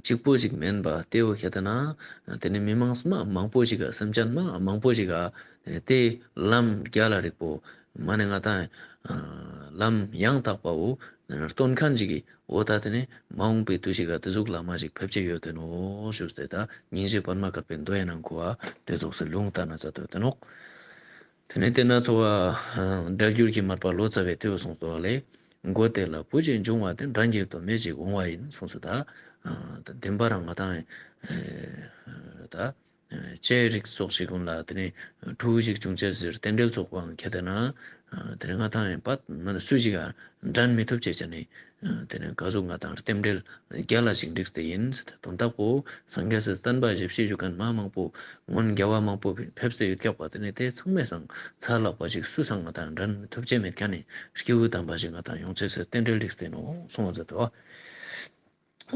གཅིག་པོ་ཞིག་མིན་པ་དེ་བོ་ཁྱེད་ལྟ་ན་དེ་ནས་མི་མང་སྨ་མང་པོ་ཞིག་ག་སེམས་ཅན་མ་མང་པོ་ཞིག་ག་དེ་ནས་དེ་ལམ་རྒྱལ་ལ་རིག་པོ་མ་ནེ་ང་དང་ལམ་ཡང་དག་པ་བོ་སྟོན་མཁན་ཞིག་གི་འོ་ད་དེ་ནས་མ་འོངས་པའི་དུས་ཤིག་ག་དེ་ཟུག་བླ་མ་ཞིག་ཕེབས་ཀྱི་ཡོད་དེ་ནོག་ཞུས་ཏེ་ད་སྙིང་རྗེ་པདྨ་དཀར་པོའི་མདོ་ཡི་ནང་ཁོ་བ་དེ་ཙོགས་སེ་ལུང་བསྟན་ན་མཛད་དེ་ཡོད་དེ་ནོག། དེ་ནས་དེ་ན་ཚོ་བ་སྒྲ་བསྒྱུར་གྱི་མར་པ་ལོ་ཙཱ་བས་དེ་བོ་གསུངས་སོ་ལེ། མགོ་དེ་ལ་བུ་གཅིག་འབྱུང་བ་དེ། འགྲན་གྱི་དོན་མེད་ཅིག་འོང་བ་ཡིན་གསུངས་སོ། ད་བདེན་པ་རང་ང་དང་ད་ལྕེ་རིགས་སོགས་ཤིག་ཀུན་ལ་དེ་ནས་ཕྲུ་གུ་ཞིག་བྱུང་ཅེས་ཟེར་རྟེན་འབྲེལ་ཚོགས་པའང་ཁྱེད་དེ་ན་དེ་ནས་ང་དང་ཡིན་པ་མ་ནེ་སུ་ཞིག་ག་འགྲན་མི་ཐུབ་ཅེས་ཅན་ནི་དེ་ནས་ག་ཟུག་ང་དང་རྟེན་འབྲེལ་རྒྱལ་ལ་ཞིག་འགྲིགས་ཏེ་ཡིན། དོན་དག་པོ་སངས་རྒྱས་སི་བསྟན་པ་ཞབས་ཕྱི་ཞུ་མཁན་མ་མང་པོ་སྔོན་རྒྱལ་བ་མང་པོ་ཕེབས་ཏེ་ཡོད་ཀྱག་པ། དེ་ནས་དེ་ཚང་མའི་སང་ཚ་ལག་པ་ཞིག་སུ་སང་ང་དང་འགྲན་ཐུབ་ཅེས་མེད་མཁན་ནི་སྐྱེས་བུ་དམ་པ་ཞིག་ང་དང་ཡོང་ཅེས་སི་རྟེན་འབྲེལ་འགྲིགས་ཏེ་ནོག་གསུངས་པ་མཛད་དོ།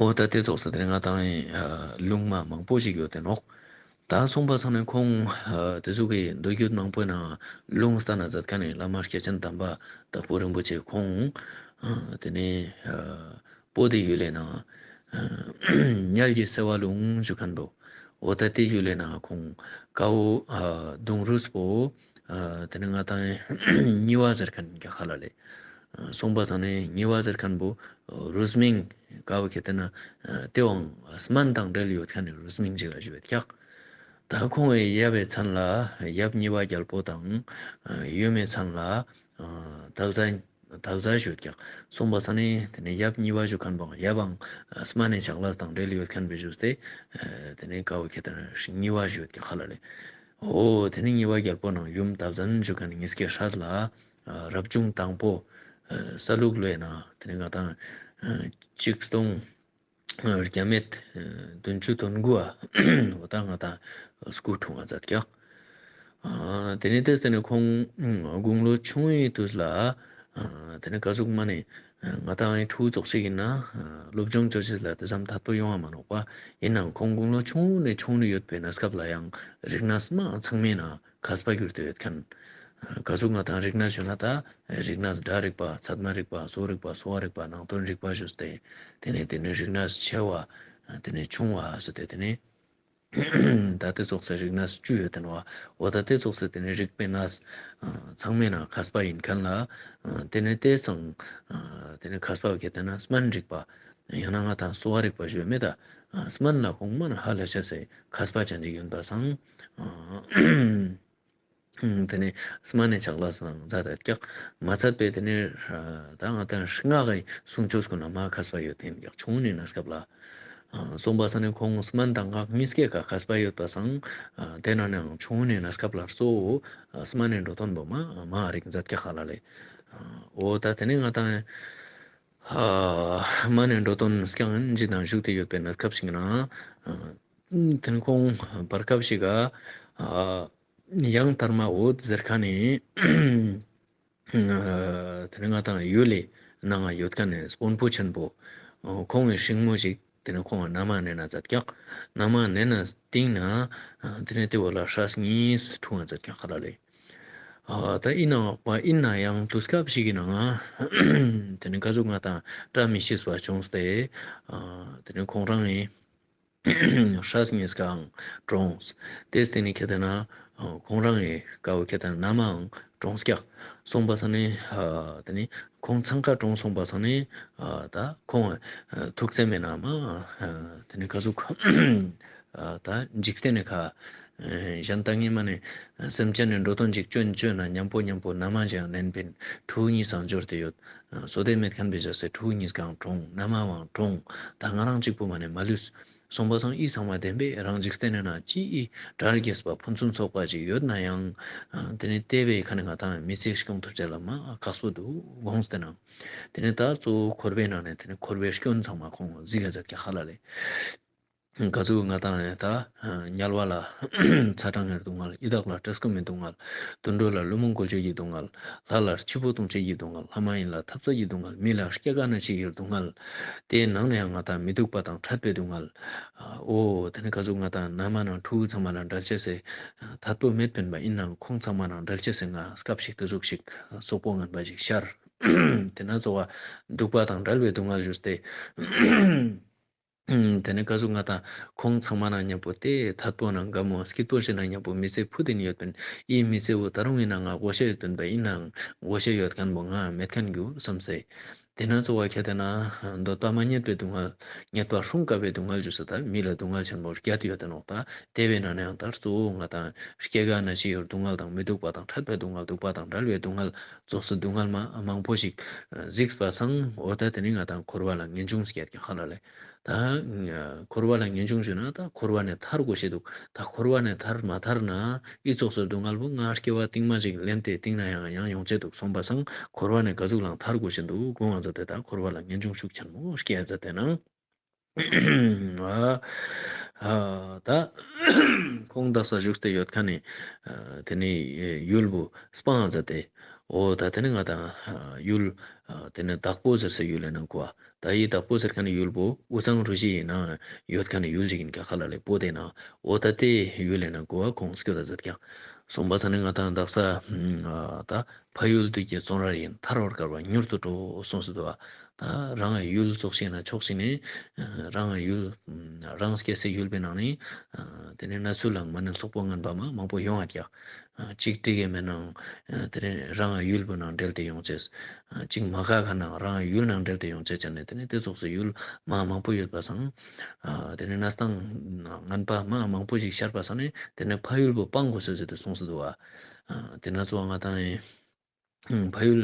འོ་ད་དེ་ཙོགས་སེ་དེ་ནས་ང་དང་ལུང་མ་མང་པོ་ཞིག་ཡོད་དེ་ནོག། ད་གསུངས་པ་སང་ནས་ཁོང་དེ་ཟུག་གི་མདོ་རྒྱུད་མང་པོའི་ནང་ལུང་བསྟན་ན་མཛད་མཁན་ནི་བླ་མ་སྐྱེས་ཆེན་དམ་པ་དྭགས་པོ་རིན་པོ་ཆེ་ཁོང་དེ་ནས་པོ་ཏི་ཡུལ་ལི་ནང་ཉལ་གྱི་སེ་བ་ལུང་ཞུ་མཁན་པོ། འོ་ད་དེ་ཡུལ་ལི་ནང་ཁོང་ཀའོ་གདུང་རུས་པོ་དེ་ནས་ང་དང་ཉི་བ་ཟེར་མཁན་གྱི་ཁ་ལ་ལེ། གསུངས་པ་སང་ནས་ཉི་བ་ཟེར་མཁན་པོ་རུས་མིང་ཀའོ་ཁྱེད་དེ་ན་དེ་བོའང་སྨན་དང་འབྲེལ་ཡོད་མཁན་ནི་རུས་མིང་ཅིག་ག་ཞུ་བའི་ཀྱག། ད་ཁོང་བའི་ཡབ་བའི་མཚན་ལ་ཡབ་ཉི་བ་རྒྱལ་པོ་དང་ཡུམ་མའི་མཚན་ལ་དྭགས་བཟའ་དྭགས་བཟའ་ཞུ་བའི་ཀྱག། གསུངས་པ་སང་ནས་དེ་ནས་ཡབ་ཉི་བ་ཞུ་མཁན་པོའང་ཡབ་བའང་སྨན་ནི་ཆག་ལས་དང་འབྲེལ་ཡོད་མཁན་པོའི་ཞུས་ཏེ་དེ་ནས་ཀའོ་ཁྱེད་དེ་ན་ཉི་བ་ཞུ་བའི་ཀྱག་ཁ་ལ་ལེ། འོ་དེ་ནས་ཉི་བ་རྒྱལ་པོ་ནང་ཡུམ་དྭགས་བཟའ་ཞུ་མཁན་ཉིས་ཀའི་སྲས་ལ་རབ་བྱུང་དང་པོ་ས་ལུག་ལོའི་ནང་དེ་ནས་ང་དང་ཆིག་སྟོང་བརྒྱ་མེད་བདུན་ཅུ་དོན་དགུ་བ་འོ་ད་ང་དང་སྐུ་འཁྲུངས་པ་མཛད་ཀྱག། དེ་ནས་དེ་དེ་ནས་ཁོང་དགུང་ལོ་ཆུང་བའི་དུས་ལ་དེ་ནས་ག་ཟུག་མ་ནེ་ང་དང་ཕྲུ་གུ་ཙོགས་ཤིག་ཡིན་ན་སློབ་སྦྱོང་ཅོ་ཅེས་ལ་དེ་ཙམ་ཐད་པོ་ཡོང་བ་མ་ནོག་པ། ཡིན་ནའང་ཁོང་དགུང་ལོ་ཆུང་ནས་ཆུང་ནས་ཡོད་པའི་གནས་སྐབས་ལ་ཡང་རིག་གནས་མ་ཚང་མའི་ནང་མཁས་པ་གྱུར་ཏེ་ཡོད་མཁན། ག་ཟུག་ང་དང་རིག་གནས་ཞུ་ན་ད་རིག་གནས་སྒྲ་རིག་པ་ཚད་མ་རིག་པ་བཟོ་རིག་པ་གསོ་བ་རིག་པ་ནང་དོན་རིག་པ་ཞུས་ཏེ་དེ་ནས་དེ་ནས་རིག་གནས་ཆེ་བ་དེ་ནས་ཆུང་བ་ཟེར་ཏེ་དེ་ནས་ད་དེ་ཙོགས་སེ་རིག་གནས་བཅུ་ཡོད་དེ་ནོག། འོ་ད་དེ་ཙོགས་སེ་དེ་ནས་རིག་པའི་གནས་ཚང་མའི་ནང་མཁས་པ་ཡིན་མཁན་ལ་དེ་ནས་དེ་སང་དེ་ནས་མཁས་པ་བོ་ཁྱེད་དེ་ན་སྨན་རིག་པ་ཡང་ན་ང་དང་གསོ་བ་རིག་པ་ཞུ་མེད་ད། སྨན་ལ་ཁོང་མ་ནེ་ཧ་ལས་ཤེས་སི་མཁས་པ་ཅན་ཅིག་ཡིན་པ་སང་། དེ་ནས་སྨན་ནི་ཆག་ལས་སང་མཛད་དེ་ཀྱག། མ་ཚད་པའི་དེ་ནས་ད་ང་དང་སྔགས་ཀྱི་གསུང་ཆོས་ཀུན་ན་མ་མཁས་པ་ཡོད་དེ་ཀྱག་ཆུང་ནི་གནས་སྐབས་ལ། གསུངས་པ་སང་ནི་ཁོང་སྨན་དང་སྔགས་གཉིས་ཀའི་ཀ་མཁས་པ་ཡོད་པ་སང་། དེ་ན་ནའང་ཆུང་ནི་གནས་སྐབས་ལ་གཙོ་བོ་སྨན་ནི་འགྲོ་དོན་པོ་མ་མ་རིག་མཛད་ཀྱག་ཧ་ལ་ལེ། འོ་ད་དེ་ནས་ང་དང་སྨན་ནི་འགྲོ་དོན་རྐྱང་ཅི་དང་བཞུགས་ཏེ་ཡོད་པའི་གནས་སྐབས་ཤིག་ན། དེ་ནས་ཁོང་བར་སྐབས་ཤིག་ག་ཡང་དར་མ་འོད་ཟེར་མཁན་ནི་དེ་ནས་ང་དང་ཡུལ་ལི་ནང་ང་ཡོད་མཁན་ནི་དཔོན་པོ་ཆེན་པོ་ཁོང་གི་སྲིང་མོ་ཞིག་ དེ་ནས་ཁོང་ང་མནའ་མ་ནེ་ན་མཛད་ཀྱག། མནའ་མ་ནེ་ན་སྟིང་ནེ་དེ་ནས་དེ་བོ་ལ་སྲས་གཉིས་འཁྲུངས་ས་མཛད་ཀྱག་ཧ་ལ་ལེ། ཨ་ད་ཨིན་ནའང་པ་ཨིན་ནའང་དུས་སྐབས་ཤིག་གི་ནང་ང་དེ་ནས་ག་ཟུག་ང་དང་བཀྲ་མི་ཤིས་པ་བྱུང་སྟེ། ཨ་དེ་ནས་ཁོང་རང་ངི་སྲས་གཉིས་ཀའང་གྲོངས། དེ་སྟེ་ནི་ཁེ་ཏེ་ན་ཁོང་རང་ངི་ཀ་བོ་ཁེ་ཏེ་ན་མནའ་མའང་གྲོངས་ཀྱག། སོང་པ་སང་ནི་ཨ་དེ་ནི་ཁོང་ཚང་ཀ་གྲོངས་སོང་པ་སང་ནི་ཨ་ད་ཁོང་ཨ་ཐུགས་སེམས་མེད་ན་མ་ཨ་དེ་ནི་ག་ཟུག་ཨ་ད་འཇིག་རྟེན་ནི་ཁ་ཨ་གཞན་ད་ངེ་མ་ནི་སེམས་ཅན་ནི་འགྲོ་དོན་ཅིག་ཅོན་ཅོན་ན་མཉམ་པོ་མཉམ་པོ་མནའ་མ་ཞིག་ལེན་པིན་ཕྲུ་གུ་གཉིས་སང་འབྱོར་ཏེ་ཡོད། བསོད་བདེ་མེད་མཁན་པའི་ཞག་སེ་ཕྲུ་གུ་གཉིས་ཀའང་གྲོངས། མནའ་མ་བའང་གྲོངས། ད་ང་རང་གཅིག་པོ་མ་ནི་མ་ལུས། སོང་པ་སང་ཨི་ཚང་མ་བདེན་པས་རང་འཇིག་རྟེན་ནི་ན་ཅི་ཨི་དགྲར་རྒྱས་པ་ཕུན་སུམ་ཚོགས་པ་ཅིག་ཡོད་ན་ཡང་ཨ་དེ་ནི་དེ་བས་ཁ་ནི་ང་དང་མི་ཚེ་སྐྱོང་ཐུབ་ཅེས་ལ་མ་ཁག་པོ་འདུག་དགོངས་ཏེ་ན། དེ་ནི་ད་གཙོ་བོ་འཁོར་བའི་ནང་ནས་དེ་ནི་འཁོར་བའི་སྐྱོན་ཚང་མ་ཁོང་གཟིགས་ཀ་མཛད་ཀྱག་ཧ་ལ་ལེ། ག་ཟུག་ང་དང་ནི་ད་དམྱལ་བ་ལ་ཚ་གྲང་གི་སྡུག་བསྔལ། ཡི་དྭགས་ལ་བཀྲེས་སྐོམ་མི་སྡུག་བསྔལ། དུད་འགྲོ་ལ་བླུན་རྨོངས་བཀོལ་སྤྱོད་ཀྱི་སྡུག་བསྔལ། ལྷ་ལ་འཆི་འཕོ་ལྟུང་བྱེད་ཀྱི་སྡུག་བསྔལ། ལྷ་མ་ཡིན་ལ་འཐབ་རྩོད་ཀྱི་སྡུག་བསྔལ། མི་ལ་སྐྱེ་རྒ་ན་འཆི་ཡི་སྡུག་བསྔལ། དེའི་ནང་ནས་ཡང་ང་དང་མི་སྡུག་པ་དང་ཕྲད་པའི་སྡུག་བསྔལ། འོ་དེ་ནི་ག་ཟུག་ང་དང་མནའ་མ་ནང་ཕྲུ་གུ་ཚང་མ་ལ་འབྲལ་ཅེས་སེ་ཐད་པོ་མེད་པིན་པ་ཨིན་ནའང་ཁོང་ཚང་མ་ནང་འབྲལ་ཅེས་སེ་ང་སྐབས་ཤིག་ཏུ་ཟུག་ཤིག་སོག་པོ་ངན་པ་ཞིག་ཤར། དེ་ན་གཙོ་བོ་སྡུག་པ་དང་བྲལ་བའི་སྡུག་བསྔལ་ཞུས་ཏེ། ཨུམ། དེ་ནས་ག་ཟུག་ང་དང་ཁོང་ཚང་མ་ནང་མཉམ་པོ་དེ་ཐད་པོ་ནང་དགའ་མོ་སྐྱིད་པོ་ཞིག་ནང་མཉམ་པོ་མི་ཚེ་ཕུད་དེ་ཡོད་པིན། ཨི་མི་ཚེ་བོ་ད་རུང་ཨིན་ན་ང་དགོས་ཤེས་ཡོད་པིན་པ་ཨིན་ནའང་དགོས་ཤེས་ཡོད་མཁན་བོ་ང་མེད་མཁན་གྱུར་བསམ་སེ། དེ་ན་གཙོ་བོ་ཁྱེད་དེ་ན་འདོད་པ་མ་རྙེད་པའི་སྡུག་བསྔལ། རྙེད་པ་སྲུང་དཀའ་བའི་སྡུག་བསྔལ་ཞུ་ས་ད་མི་ལ་སྡུག་བསྔལ་ཆེན་པོ་བརྒྱད་ཡོད་དེ་ནོག་ད། དེ་བས་ན་ནའང་ད་གཙོ་བོ་ང་དང་སྐྱེ་རྒ་ན་འཆི་ཡི་སྡུག་བསྔལ་དང་མི་སྡུག་པ་དང་ཕྲད་པའི་སྡུག་བསྔལ། སྡུག་པ་དང་བྲལ་བའི་སྡུག་བསྔལ། ཙོགས་སུ་སྡུག་བསྔལ་མ་མང་པོ་ཞིག་གཟིགས་པ་སང་འོ་ད་དེ་ནི་ང་དང་འཁོར་བ་ལ་ངེས་འབྱུང་སྐྱེད་ཀྱི་ཧ་ལ་ལེ། ད་འཁོར་བ་ལ་ངེས་འབྱུང་ཞུ་ན་ད་འཁོར་བ་ནས་ཐར་དགོས་ཤེས་འདུག། ད་འཁོར་བ་ནས་ཐར་མ་ཐར་ན་ཨི་ཙོགས་སུ་སྡུག་བསྔལ་བོ་ང་སྐྱེ་བ་རྟིང་མ་ཞིག་ལེན་ཏེ་རྟིང་ན་ཡང་ཡང་ཡོང་ཅེས་འདུག། སོང་པ་སང་འཁོར་བ་ནས་ག་ཟུག་ལའང་ཐར་དགོས་ཤེས་འདུག་དགོངས་པ་མཛད་དེ་ད་འཁོར་བ་ལ་ངེས་འབྱུང་ཤུགས་ཆེན་མོ་སྐྱེ་མཛད་དེ་ན། ཨ་ཨ་ད་ཁོང་དག་ས་བཞུགས་ཏེ་ཡོད་མཁན་ནི་ཨ་དེ་ནི་ཡུལ་བོ་སྤང་ཟེར་ཏེ། འོ་ད་དེ་ནི་ང་དང་ཨ་ཡུལ་ཨ་དེ་ནི་དྭགས་པོ་ཟེར་སའི་ཡུལ་ལ་ནང་གོ་ཨ། ད་ཡི་དྭགས་པོ་ཟེར་མཁན་ནི་ཡུལ་བོ་དབུས་གཙང་རུ་བཞི་ཡི་ནང་ཡོད་མཁན་ནི་ཡུལ་ཅིག་ཡིན་ཀྱག་ཧ་ལ་ལེ། པོ་ཏེ་ན་འོ་ད་དེ་ཡུལ་ལ་ནང་གོ་ཨ་ཁོང་སྐྱོད་ད་མཛད་ཀྱག། སོང་པ་སང་ནི་ང་དང་དག་ས་ཨ་ད་ཕ་ཡུལ་དུས་ཀྱི་བཙོན་རར་ཡིན། ཐར་བར་དཀའ་བ་མྱུར་དུ་གྲོལ་གསུངས་སུ་འདུག་པ། ད་རང་ཡུལ་ཙོགས་ཤིག་ན་ཕྱོགས་ཤིག་ནས་རང་ཡུལ་རང་སྐྱེ་སའི་ཡུལ་པའི་ནང་ནས་དེ་ནས་གནས་ཚུལ་ལ་མ་ནི་ཚོགས་པོ་ངན་པ་མ་མང་པོ་ཡོང་ང་ཀྱག། གཅིག་དེ་གས་མེད་ནའང་དེ་ནས་རང་ཡུལ་པོ་ནང་འབྲེལ་ཏེ་ཡོང་ཅེས། གཅིག་མ་ག་ག་ནའང་རང་ཡུལ་ནང་འབྲེལ་ཏེ་ཡོང་ཅེས་བྱས་ནས་དེ་ནས་དེ་ཙོགས་སུ་ཡུལ་མ་མང་པོ་ཡོད་པ་སང་། དེ་ནས་གནས་སྟངས་ངན་པ་མ་མང་པོ་ཞིག་ཤར་པ་སང་ནས་དེ་ནས་ཕ་ཡུལ་པོ་སྤང་དགོས་ཤེས་ཟེར་ཏེ་གསུངས་སུ་འདུག་པ། དེ་ན་གཙོ་བོ་ང་དང་ཡིན། ཕ་ཡུལ་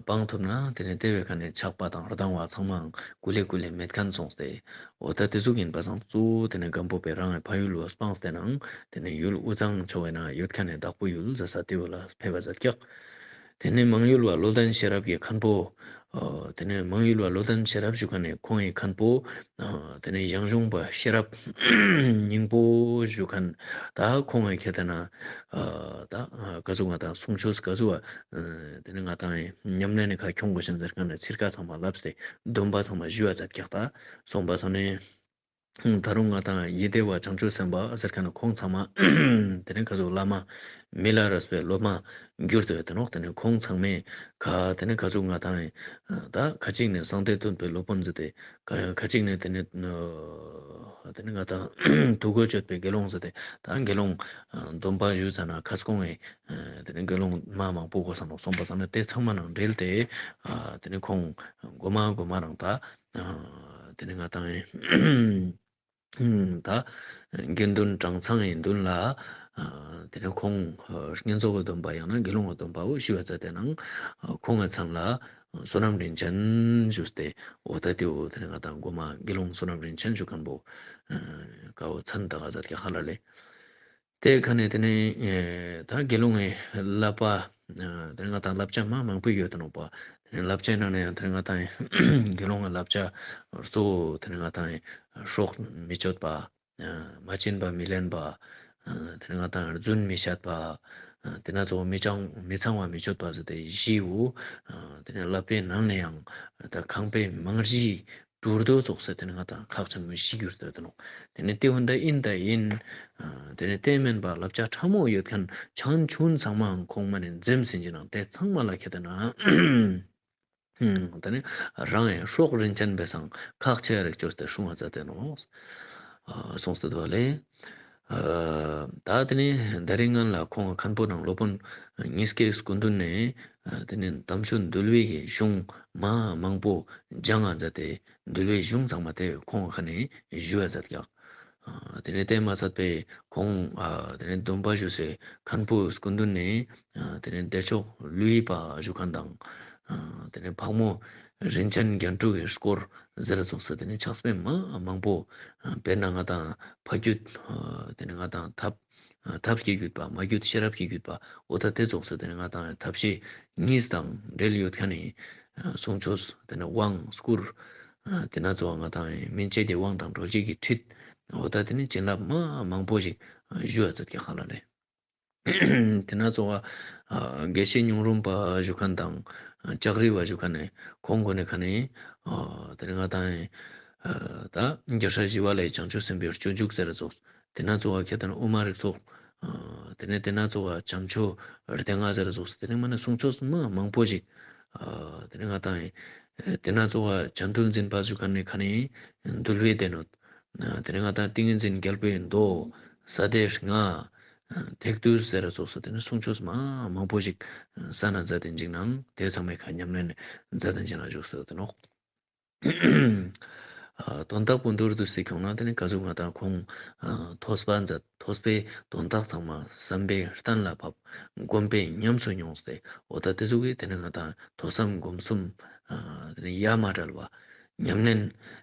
སྤང་ཐུབ་ན་དེ་ནས་དེ་བས་ཁ་ནས་ཆགས་པ་དང་སྡང་བ་ཚང་མའང་ཀུ་ལེ་ཀུ་ལེ་མེད་མཁན་སོང་སྟེ། འོ་ད་དེ་ཟུག་ཡིན་པ་སང་གཙོ་བོ་དེ་ནས་སྒམ་པོ་པས་རང་གི་ཕ་ཡུལ་བོ་སྤངས་ཏེ་ནའང་དེ་ནས་ཡུལ་དབུས་གཙང་ཕྱོགས་ན་ཡོད་མཁན་ནི་དྭགས་པོ་ཡུལ་ཟེར་ས་དེ་བོ་ལ་ཕེབས་པ་མཛད་ཀྱག། དེ་ནས་མང་ཡུལ་བ་བློ་ལྡན་ཤེས་རབ་ཀྱི་མཁན་པོ། དེ་ནས་མང་ཡུལ་བ་བློ་ལྡན་ཤེས་རབ་ཞུ་མཁན་ནི་ཁོང་གི་མཁན་པོ། དེ་ནས་ཡང་གཞུང་པ་ཤེས་རབ་སྙིང་པོ་ཞུ་མཁན། ད་ཁོང་གི་ཁ་ཏེ་ན་ད་ག་ཟུག་ང་དང་གསུང་ཆོས་ག་ཟུག་པ། དེ་ནས་ང་དང་ཉམས་ལེན་ནི་ཁ་ཁྱོང་དགོས་ཤེས་ཟེར་མཁན་ནི་ཚིར་ཀ་ཚང་མ་ལབས་ཏེ་སྡོམ་པ་ཚང་མ་ཞུ་བ་མཛད་ཀྱག། ད་སོང་པ་སང་ནས་ད་རུང་ང་དང་ཡེ་དེ་བ་བྱང་ཆུབ་སེམས་དཔའ་ཟེར་མཁན་ནི་ཁོང་ཚང་མ་དེ་ནས་ག་ཟུག་བླ་མ་མི་ལ་རས་པའི་སློབ་མ་གྱུར་ཏེ་ཡོད་དེ་ནོག། དེ་ནས་ཁོང་ཚང་མས་ཁ་དེ་ནས་ག་ཟུག་ང་དང་ད་ཁ་ཅིག་ནས་གསང་བདེ་སྟོན་པའི་སློབ་དཔོན་ཟེར་ཏེ། ཁ་ཁ་ཅིག་ནས་དེ་ནས་དེ་ནས་ང་དང་ཐུགས་རྒོད་སྤྱོད་པའི་དགེ་སློང་ཟེར་ཏེ། ད་དགེ་སློང་སྡོམ་པ་ཞུ་ཙ་ན་ཁ་སྐོང་ངེ་དེ་ནས་དགེ་སློང་མ་མང་པོ་དགོས་ས་ནོག། སོང་པ་སང་ནས་དེ་ཚང་མ་ནང་འབྲེལ་ཏེ་དེ་ནས་ཁོང་གོ་མ་གོ་མ་རང་ད་དེ་ནས་ང་དང་ད་དགེ་འདུན་གྲངས་ཚང་ཡི་མདུན་ལ་དེ་ནས་ཁོང་བསྙེན་རྫོགས་ཀྱི་སྡོམ་པ་ཡང་ན་དགེ་སློང་གི་སྡོམ་པ་བོ་ཞུ་བ་མཛད་དེ་ནང་ཁོང་གི་མཚན་ལ་བསོད་ནམས་རིན་ཆེན་ཞུས་ཏེ། འོ་ད་དེ་བོ་དེ་ནས་ང་དང་གོ་མ་དགེ་སློང་བསོད་ནམས་རིན་ཆེན་ཞུ་མཁན་པོ་ཀ་བོ་མཚན་བཏགས་མཛད་ཀྱག་ཧ་ལ་ལེ། དེ་ཁ་ནས་དེ་ནས་ད་དགེ་སློང་གི་བསླབ་པ་དེ་ནས་ང་དང་བསླབ་བྱ་མ་མང་པོ་ཡོད་དེ་ནོག་པ། དེ་ནས་བསླབ་བྱའི་ནང་ནས་ཡང་དེ་ནས་ང་དང་དགེ་སློང་གི་བསླབ་བྱ་གཙོ་བོ་དེ་ནས་ང་དང་སྲོག་མི་གཅོད་པ། མ་བྱིན་པ་མི་ལེན་པ། དེ་ནས་ང་དང་རྫུན་མི་བཤད་པ། དེ་ན་གཙོ་བོ་མི་ཚངས་མི་ཚངས་པ་མི་སྤྱོད་པ་ཟེར་ཏེ་བཞི་བོ། དེ་ནས་བསླབ་པའི་ནང་ནས་ཡང་ད་ཁང་པའི་རྨང་གཞི་ གྲུར་དོ་ཙོགས་སེ་ཏེ་ནེ་ང་དང་ཁག་ཆེན་མོ་ཞིག་གྱུར་ཏེ་ཡོད་ནོག། ཏེ་ནེ་ཏེ་འོ་ད་ཨིན་ད་ཨིན། ཨ་ཏེ་ནེ་ཏེ་མན་པ་བསླབ་བྱ་ཕྲ་མོ་ཡོད་ཁན་ཆུང་ཆུང་ཚང་མའང་ཁོང་མ་ནེ་འཛེམ་ཟིན་གྱི་ནང་ཏེ་ཚང་མ་ལ་ཁྱེད་ཏེ་ན། ཏེ་ནེ་རང་ཡང་སྲོག་རིན་ཆེན་བེ་སང་ཁག་ཆེ་རིག་ཅོས་ཏེ་སྲུང་བ་མཛད་དེ་ནོག། ཨ་སོང་སྟེ་དུག་ལེ། ཨ་ད་ཏེ་ནེ་ད་རིང་ང་ལ་ཁོང་མཁན་པོ་ནང་སློབ་དཔོན་ཉིས་ཀའི་སྐུ་མདུན་ནེ་ཨ་ཏེ་ནེ་དམ་ཆོས་འདུལ་བའི་གི་གཞུང་མ་མང་པོ་སྦྱང་ང་མཛད་དེ་འདུལ་བའི་གཞུང་ཚང་མ་ཏེ་ཁོང་ཁ་ནེ་ཞུ་བ་མཛད་ཀྱག། ཨ་ཏེ་ནེ་ཏེ་མ་ཚད་པའི་ཁོང་ཨ་ཏེ་ནེ་སྡོམ་པ་ཞུ་སའི་མཁན་པོ་སྐུ་མདུན་ནེ་ཨ་ཏེ་ནེ་བདེ་མཆོག་ལུས་པ་ཞུ་ཁན་དང་ཨ་ཏེ་ནེ་ཕག་མོ་རིན་ཆེན་རྒྱན་དྲུག་གི་སྐོར་ཟེར་ཙོགས་སེ་ཏེ་ནེ་ཕྱག་དཔེ་མ་མང་པོ་ཨ་དཔེར་ན་ང་དང་ཕ་རྒྱུད་ཨ་ཏེ་ནེ་ང་དང་ཐབས་ཨ་ཐབས་ཀྱི་བརྒྱུད་པ་མ་རྒྱུད་ཤེས་རབ་ཀྱི་བརྒྱུད་པ་འོ་ད་ཏེ་ཙོགས་སེ་ཏེ་ནེ་ང་དང་ཐབས་ཤེས་གཉིས་དང་འབྲེལ་ཡོད་ཁན་ནི་ཨ་གསུང་ཆོས་ཏེ་ནེ་དབང་བསྐུར་ཨ་ཏེ་ན་ཚོ་བ་ང་དང་སྨིན་བྱེད་ཀྱི་དབང་དང་གྲོལ་བྱེད་ཀྱི་ཁྲིད་འོ་ད་ཏེ་ནེ་བྱིན་རླབས་མ་མང་པོ་ཞིག་ཨ་ཞུ་བ་མཛད་ཀྱག་ཧ་ལ་ལེ། ཏེ་ན་ཚོ་བ་ཨ་དགེ་བཤེས་སྙིང་རུམ་པ་ཞུ་ཁན་དང་ཨ་ལྕགས་རི་བ་ཞུ་ཁན་ནི་ཁོང་གོ་ནེ་ཁ་ནེ་ཨ་ཏེ་ནེ་ང་དང་ཨ་ད་རྒྱལ་སྲས་ཞི་བ་ལྷའི་བྱང་ཆུབ་སེམས་དཔའི་སྤྱོད་འཇུག་ཟེར་ཙོགས། ཏེ་ན་ཚོ་བ་ཁྱེད་དང་དབུ་མ་རིགས་ཚོགས། ཨ་ཏེ་ནེ་ཏེ་ན་ཚོ་བ་བྱམས་ཆོས་སྡེ་ལྔ་ཟེར་ཙོགས། ཏེ་ནེ་མ་ནེ་གསུང་ཆོས་མ་མང་པོ་ཞིག་ཨ་ཏེ་ནེ་ང་དང་ཨ་ཏེ་ན་ཚོ་བ་བྱམས་མདོ་འཛིན་པ་ཞུ་ཁན་ནི་ཁ་ནེ་འདུལ་བའི་སྡེ་སྣོད། ཨ་ཏེ་ནེ་ང་དང་ཏིང་ངེ་འཛིན་རྒྱལ་པོའི་མདོ། ས་སྡེ་ལྔ། ཨ་ཐེག་བསྡུས་ཟེར་ཙོགས་སུ་ཏེ་ནེ་གསུང་ཆོས་མ་མང་པོ་ཞིག་ཨ་ས་ན་མཛད་དེ་ཅིག་ནང་ཏེ་ཚང་མའི་ཁ་ཉམས་ལེན་མཛད་དེ་ཅིག་ནང་བཞུགས་སུ་ཏེ་ནོག། ཨ་དོན་དག་པོ་མདོར་བསྡུས་སེ་ཁྱོང་ན་ཏེ་ནེ་ག་ཟུག་ང་དང་ཁོང་ཨ་ཐོས་པ་མཛད། ཐོས་པའི་དོན་དག་ཚང་མ་བསམ་པས་གཏན་ལ་ཕབ། སྒོམ་པས་ཉམས་སུ་མྱོང་སྟེ་འོ་ད་ཏེ་ཟུག་གི་ཏེ་ནེ་ང་དང་ཐོས་བསམ་སྒོམ་གསུམ་ཨ་ཏེ་ནེ་ཡ་མ་བྲལ་བ་ཉམས་ལེན་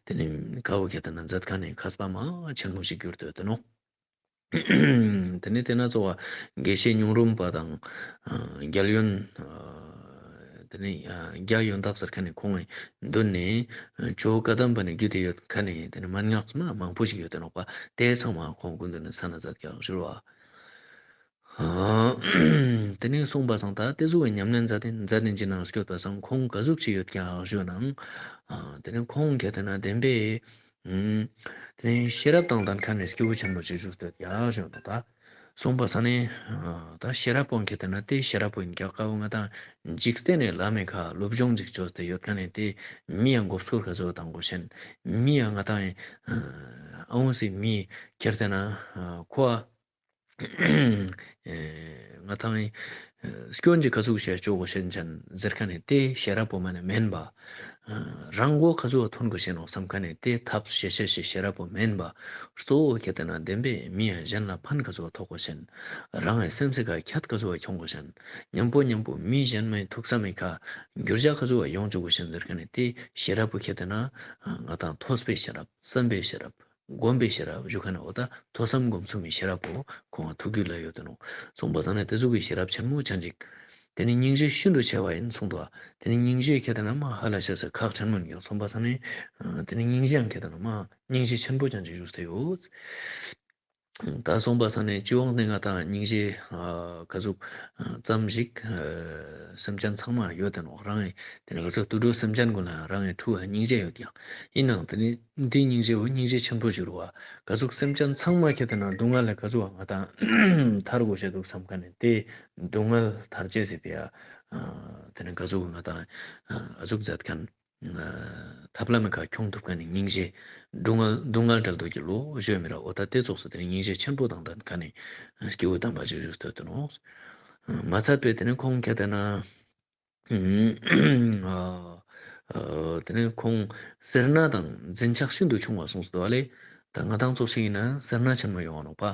ཏེ་ནེ་ག་བོ་ཁྱེད་ཏེ་ན་མཛད་ཁན་ནི་མཁས་པ་མ་ཆེན་མོ་ཞིག་གྱུར་ཏེ་ཡོད་ཏེ་ནོག། ཏེ་ནེ་ཏེ་ན་ཚོ་བ་དགེ་བཤེས་སྙིང་རུམ་པ་དང་ཨ་རྒྱལ་ཡོན་ཨ་ཏེ་ནེ་ཨ་རྒྱལ་ཡོན་བདག་ཟེར་ཁན་ནི་ཁོང་གི་མདུན་ནེ་ཨ་ཇོ་བཀའ་གདམས་པ་ནེ་བརྒྱུད་དེ་ཡོད་ཁན་ནི་ཏེ་ནེ་མན་ངག་མ་མང་པོ་ཞིག་ཡོད་ཏེ་ནོག་པ། ཏེ་ཚང་མ་ཁོང་གི་མདུན་ནེ་ས་ན་མཛད་ཀྱག་ཞུ་བ། ཨ་ཏེ་ནེ་གསུངས་པ་སང་ད་ཏེ་ཟུག་གི་ཉམས་ལེན་མཛད་དེ་མཛད་དེ་ཅིག་ནང་སྐྱོད་པ་སང་ཁོང་ག་ཟུག་ཅིག་ཡོད་ཀྱག་ཞུ་ནང་ཨ་ཏེ་ནེ་ཁོང་ཁྱེད་ཏེ་ན་བདེན་པའི་ཨུམ། ཏེ་ནེ་ཤེས་རབ་དང་ལྡན་ཁན་ནི་སྐྱེས་བུ་ཆེན་པོ་ཞིག་བཞུགས་ཏེ་ཡོད་ཀྱག་ཞུ་ནོག་ད། གསུངས་པ་སང་ནེ་ཨ་ད་ཤེས་རབ་པོ་ཁྱེད་ཏེ་ན་ཏེ་ཤེས་རབ་པོ་ཨིན་ཀྱག་ཀ་བོ་ང་དང་འཇིག་རྟེན་ནི་ལམ་མི་ཁ་སློབ་སྦྱོང་ཅིག་ཅོས་ཏེ་ཡོད་ཁན་ནི་ཏེ་མི་ཡང་མགོ་སྐོར་ག་ཟུག་བཏང་དགོས་ཤེས། མི་ཡང་ང་དང་ཨ་འོང་སི་མི་ཁྱེད་ཏེ་ན་ཨ་ཁོ་ཨ་ཨེ་ང་དང་ཨེ་སྐྱོན་ཅིག་ག་ཟུག་ཞིག་ཅོ་དགོས་ཤེས་ཅན་ཟེར་ཁན་ནི་ཏེ་ཤེས་རབ་པོ་མ་ནེ་མན་པ། ཨ་རང་མགོ་ག་ཟུག་ཐོན་དགོས་ཤེས་ནོག་བསམ་ཁན་ནི་ཏེ་ཐབས་ཤེས་ཤེས་ཤེས་ཤེས་རབ་པོ་མན་པ། གཙོ་བོ་ཁྱེད་ཏེ་ན་བདེན་པའི་མི་ཡང་གཞན་ལ་ཕན་ག་ཟུག་ཐོགས་དགོས་ཤེས། རང་ངི་སེམས་སི་ཁ་ཁྱད་ག་ཟུག་ཁྱོང་དགོས་ཤེས། ཉམ་པོ་ཉམ་པོ་མི་གཞན་མའི་ཐུགས་བསམ་མི་ཁ་འགྱུར་བ་ག་ཟུག་ཡོང་ཅུག་དགོས་ཤེས་ཟེར་ཁན་ནི་ཏེ་ཤེས་རབ་པོ་ཁྱེད་ཏེ་ན་ང་དང་ཐོས་པའི་ཤེས་རབ་བསམ་པའི་ཤེས་རབ། སྒོམ་པའི་ཤེས་རབ་ཞུ་ཁན་ནི་འོ་ད་ཐོས་བསམ་སྒོམ་གསུམ་མི་ཤེས་རབ་པོ་ཁོང་ཐུགས་རྒྱུད་ལ་ཡོད་ཏེ་ནོག། གསུངས་པ་སང་ནེ་ཏེ་ཟུག་གི་ཤེས་རབ་ཆེན་མོ་ཅན་ཅིག། ཏེ་ནེ་སྙིང་རྗེ་ཤིན་ཏུ་ཆེ་བ་ཡིན་གསུངས་འདུག། ཏེ་ནེ་སྙིང་རྗེ་ཁྱེད་ཏེ་ན་མ་ཧ་ལ་ཤ་ས་ཁག་ཆེན་མོ་ཡིན་ཀྱག་གསུངས་པ་སང་ནེ་ཨ་ཏེ་ནེ་སྙིང་རྗེ་ཡང་ཁྱེད་ཏེ་ན་མ་སྙིང་རྗེ་ཆེན་པོ་ཅན་ཅིག་བཞུགས་ཏེ་ཡོད། ད་གསུངས་པ་སང་ནེ་སྤྱི་ཡོངས་ནེ་ང་དང་སྙིང་རྗེ་ཨ་ག་ཟུག་ཙམ་ཞིག་ཨ་སེམས་ཅན་ཚང་མ་ཡོད་དེ་ནོག། རང་ངི་ཏེ་ནེ་ག་ཟུག་དུད་འགྲོ་སེམས་ཅན་ཀུན་ལ་རང་ངི་ཕྲུ་གུ་སྙིང་རྗེ་ཡོད་ཀྱག། ཡིན་ནའང་ཏེ་ནེ་འདི་སྙིང་རྗེ་བོ་སྙིང་རྗེ་ཆེན་པོ་ཞིག་རུ་བ། ག་ཟུག་སེམས་ཅན་ཚང་མ་ཁྱེད་ཏེ་ན་སྡུག་བསྔལ་ལས་ག་ཟུག་ང་དང་ཐར་དགོས་ཤེས་འདུག་བསམ་ཁན་ནི་ཏེ་སྡུག་བསྔལ་ཐར་ཅེས་སི་ཕི་ཡ་ཨ་ཏེ་ནེ་ག་ཟུག་ང་དང་ཨ་ཟུག་མཛད་ཁན་ཨ་ཐབས་ལམ་མི་ཁ་ཁྱོང་ཐུབ་ཁན་ནི་སྙིང་རྗེ། སྡུག་བསྔལ་སྡུག་བསྔལ་བྲལ་འདོད་ཀྱི་བློ་ཞུ་མི་ར་འོ་ད་ཏེ་ཙོགས་སུ་ཏེ་ནེ་སྙིང་རྗེ་ཆེན་པོ་དང་ལྡན་ཁན་ནི་སྐྱེས་བུ་དམ་པ་ཞིག་བཞུགས་ཏེ་ཡོད་ནོག། མ་ཚད་པའི་ཏེ་ནེ་ཁོང་ཁྱེད་ཏེ་ན། ཨ་ཨ་ཏེ་ནེ་ཁོང་སེར་སྣ་དང་འཛིན་ཆགས་ཤིན་ཏུ་ཆུང་བ་གསུངས་སོ་ལེ། ད་ང་དང་ཙོགས་ཤིག་ཡིན་ན་སེར་སྣ་ཆེན་མོ་ཡོང་བ་ནོག་པ།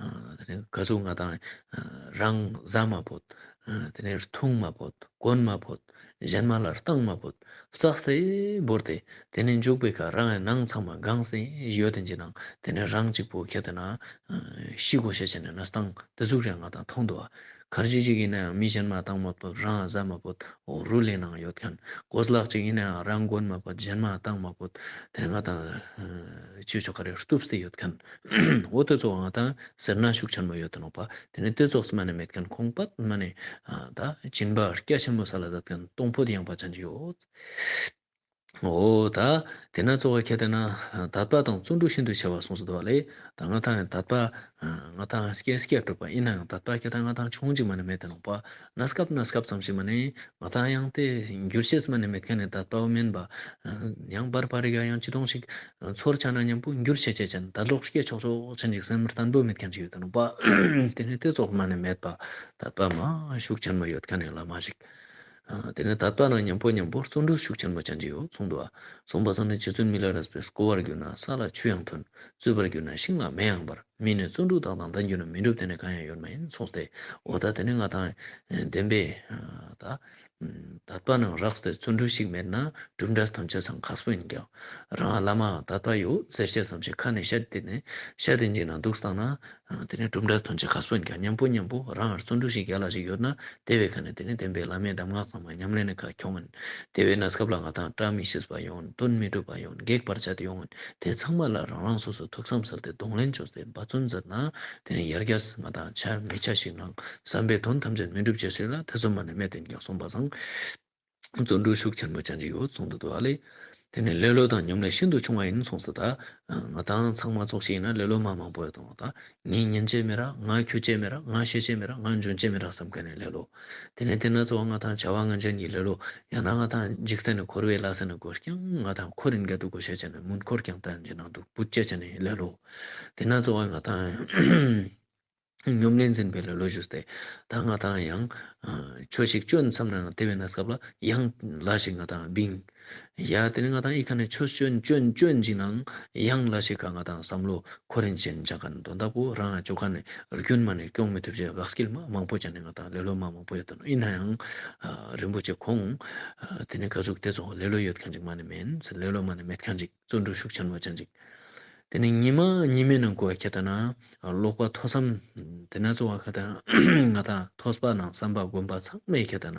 ཨ་ཏེ་ནེ་ག་ཟུག་ང་དང་ཨ་རང་ཟ་མ་ཕོད། ཨ་ཏེ་ནེ་འཐུང་མ་ཕོད། གོན་མ་ཕོད། གཞན་མ་ལ་བཏང་མ་ཕོད། ཙག་སྟེ་བོར་ཏེ་ཏེ་ནེ་འཇུག་པའི་ཁ་རང་ངི་ནང་ཚང་མ་གང་སྟེ་ཡོད་དེ་ཅིག་ནང་ཏེ་ནེ་རང་གཅིག་པོ་ཁྱེད་ཏེ་ན་ཤི་དགོས་ཤེས་ཅན་ནི་གནས་སྟངས་ཏེ་ཟུག་རེ་ང་དང་མཐོང་འདུག་བ། ཁར་ཇི་ཞིག་ཡིན་ནའང་མི་གཞན་མ་བཏང་མ་ཕོད། རང་ཟ་མ་ཕོད། འོ་རུལ་ལེ་ནང་ཡོད་ཁན། གོས་ལག་ཅིག་ཡིན་ནའང་རང་གོན་མ་ཕོད། གཞན་མ་བཏང་མ་ཕོད། ཏེ་ང་དང་ཅི་ཆོག་ག་རེ་གཏུབས་ཏེ་ཡོད་ཁན། འོ་ཏེ་ཚོ་ང་དང་སེར་སྣ་ཤུགས་ཆེན་མོ་ཡོད་དེ་ནོག་པ། ཏེ་ནེ་ཏེ་ཙོགས་སུ་མ་ནེ་མེད་ཁན་ཁོང་པད་མ་ནེ་ཨ་ད་སྦྱིན་པ་རྒྱ་ཆེན་མོ་ས་ལ་ཟ་ཁན་གཏོང་ཕོད་ཡངས་པ་ཅན་ཅིག་ཡོད། འོ་ད་དེ་ན་ཙོགས་ཁྱེར་ཏེ་ན་དད་པ་དང་བརྩོན་འགྲུས་ཤིན་ཏུ་ཆེ་བ་གསུངས་སུ་འདུག་པ་ལེ། ད་ང་ཏང་དད་པ་ང་ཏང་སྐྱེ་སྐྱེ་གྲུབ་པ་ཡིན་ནའང་དད་པ་ཁྱེར་ཏེ་ང་ཏང་ཆུང་ཅིག་མ་ནེ་མེད་དེ་ནོག་པ། གནས་སྐབས་གནས་སྐབས་ཙམ་ཞིག་མ་ནེ་ང་ཏང་ཡང་དེ་འགྱུར་ཤེས་མ་ནེ་མེད་མཁན་ནི་དད་པ་བོ་མེན་པ། ཡང་བར་བར་རི་ག་ཡང་ཅི་དོང་ཞིག་ཚོར་ཆ་ན་མཉམ་པོ་འགྱུར་ཆ་ཆ་ཅན་དད་ལོག་སྐྱེ་ཆོག་ཆོག་ཅན་ཞིག་སེམས་བརྟན་པོ་མེད་མཁན་ཞིག་ཡོད་དེ་ནོག་པ། དེ་ནི་དེ་ཙོགས་མ་ནེ་མེད་པ་དད་པ་མ་ཤུགས་ཆེན་མོ་ཡོད་མཁན་ནི་བླ་མ་ཞིག། ཨ་དེ་ནས་དད་པ་ནང་མཉམ་པོ་མཉམ་པོ་བརྩོན་འགྲུས་ཤུགས་ཆེན་པོ་ཅན་ཅིག་ཡོད་གསུངས་འདུག་པ། གསུངས་པ་སང་ནི་རྗེ་བཙུན་མི་ལ་རས་པས་བསྐོར་བར་གྱུར་ན་ས་ལ་ཆུ་ཡང་ཐོན། རྩོད་པར་གྱུར་ན་ཤིང་ལ་མེ་ཡང་འབར། མི་ནི་བརྩོན་འགྲུས་དག་དང་ལྡན་གྱུར་ན། མི་འགྲུབ་དེ་ནི་གང་ཡང་ཡོད་མ་ཡིན་གསུངས་ཏེ། འོ་ད་དེ་ནི་ང་ཏང་བདེན་པའི་ད་དད་པ་ནང་རགས་ཏེ་བརྩོན་འགྲུས་ཤིག་མེད་ན་གྲུབ་འབྲས་ཐོན་ཆ་སང་ཁག་པོ་ཡིན་ཀྱང་། རང་བླ་མ་དད་པ་ཡོད་ཟེར་ཆ་ཙམ་ཞིག་ཁ་ནས་བཤད་དེ་ནི་བཤད་དེ་འཇིག་ན་འདུག་བཏང་ན། ཨ་དེ་ནས་གྲུབ་འབྲས་ཐོན་ཆ་ཁག་པོ་ཡིན་ཀྱང་མཉམ་པོ་མཉམ་པོ་རང་བརྩོན་འགྲུས་ཤིག་རྒྱལ་ལ་ཞིག་ཡོད་ན་དེ་བས་ཁ་ནས་དེ་ནས་བདེན་པའི་བླ་མའི་གདམས་ངག་ཚང་མ་ཉམས་ལེན་ནི་ཁ་ཁྱོང་ངན། དེ་བས་གནས་སྐབས་ལ་ང་ཏང་བཀྲ་མི་ཤིས་པ་ཡོང་དོན་མི་འགྲུབ་པ་ཡོང་གེགས་བར་ཆད་ཡོང་དེ་ཚང་མ་ལ་རང་རང་སོ་སོ་ཐུགས་བསམ་གསལ་ཏེ་གདོང་ལེན་བཅོས་ཏེ་འབད་བརྩོན་མཛད་ན་དེ་ནས་ཡར་རྒྱས་ང་ཏང་ཆ་མི་ཆ་ཞིག་ནང་བསམ་པའི་དོན་ཐམས་ཅད་མི་འགྲུབ་ཅེས་ཞིག་ལ་ཐེ་ཚོམ་མ་ནེ་མེད་དེ་ཡིན་ཀྱང་གསུངས་པ་སང་། བརྩོན་འགྲུས་ཤུགས་ཆེན་པོ་ཅན་ཅིག་ཡོད་གསུངས་འདུག་པ་ལེ། དེ་ནས་ལེ་ལོ་དང་ཉམས་ལེན་ཤིན་ཏུ་ཆུང་བ་ཡིན་གསུངས་སོ། ད་ང་ཏང་ཚང་མ་ཙོགས་ཤིག་ཡིན་ན་ལེ་ལོ་མ་མང་པོ་ཡོད་དང་། ད་ངས་ཉན་ཅེས་མེད་ར་ང་ཁྱོད་ཅེས་མེད་ར་ང་ཤེས་ཅེས་མེད་ར་ང་འཇོན་ཅེས་མེད་ར་བསམ་མཁན་ནི་ལེ་ལོ། དེ་ནས་དེ་ན་ཙོགས་ང་ཏང་བྱ་བ་ངན་ཅན་གྱི་ལེ་ལོ་ཡང་ན་ང་ཏང་འཇིག་རྟེན་ནི་འཁོར་བའི་ལས་ནི་དགོས་ཀྱང་ང་ཏང་འཁོར་རིན་ག་དུ་དགོས་ཤེས་ཅན་ནི་མུན་འཁོར་ཀྱང་ལྟ་ཡིན་ཅེས་ནང་དུ་བུད་ཅེས་ཅན་ནི་ལེ་ལོ། དེ་ན་ཙོགས་ང་ཏང་ཉམས་ལེན་འཛིན་པའི་ལེ་ལོ་ཞུས་ཏེ། ད་ང་ཏང་ཡང་ཆོས་ཤིག་སྐྱོན་བསམ་ན་དེ་བས་ན་སྐབས་ལ་ཡང་ལ་ཞིག་ང་ཏང་བིང་། ཡ་དེ་ནི་ང་ཏང་ཨི་ཁ་ནས་ཆོས་སྐྱོན་སྐྱོན་སྐྱོན་ཅིག་ནང་ཡང་ལ་ཞིག་ག་ང་ཏང་བསམ་བློ་འཁོར་རིན་ཅན་ཅག་ག་དོན་དག་པོ་རང་ཅོ་ཁ་ནས་རྒྱུན་མ་ནས་སྐྱོང་མི་ཐུབ་ཅེས་བག་སྐྱིལ་མ་མང་པོ་ཅན་ནི་ང་ཏང་ལེ་ལོ་མ་མང་པོ་ཡོད་དོ། ཡིན་ན་ཡང་རིན་པོ་ཆེ་ཁོང་དེ་ནི་ག་ཟུག་དེ་ཚོ་ལེ་ལོ་ཡོད་མཁན་ཅིག་མ་ནི་མེན། ལེ་ལོ་མ་ནི་མེད་མཁན་ཅིག་བརྩོན་འགྲུས་ཤུགས་ཆེན་མོ་ཅན་ཅིག་དེ་ནས་ཉི་མ་ཉི་མའི་ནང་གོ་ཁྱེར་ཏེ་ན་ཀློག་པ་ཐོས་བསམ་དེ་ན་ཙོགས་ཁྱེར་ཏེ་ན་ང་ཏང་ཐོས་པ་ནང་བསམ་པ་སྒོམ་པ་ཚང་མས་ཁྱེར་ཏེ་ན་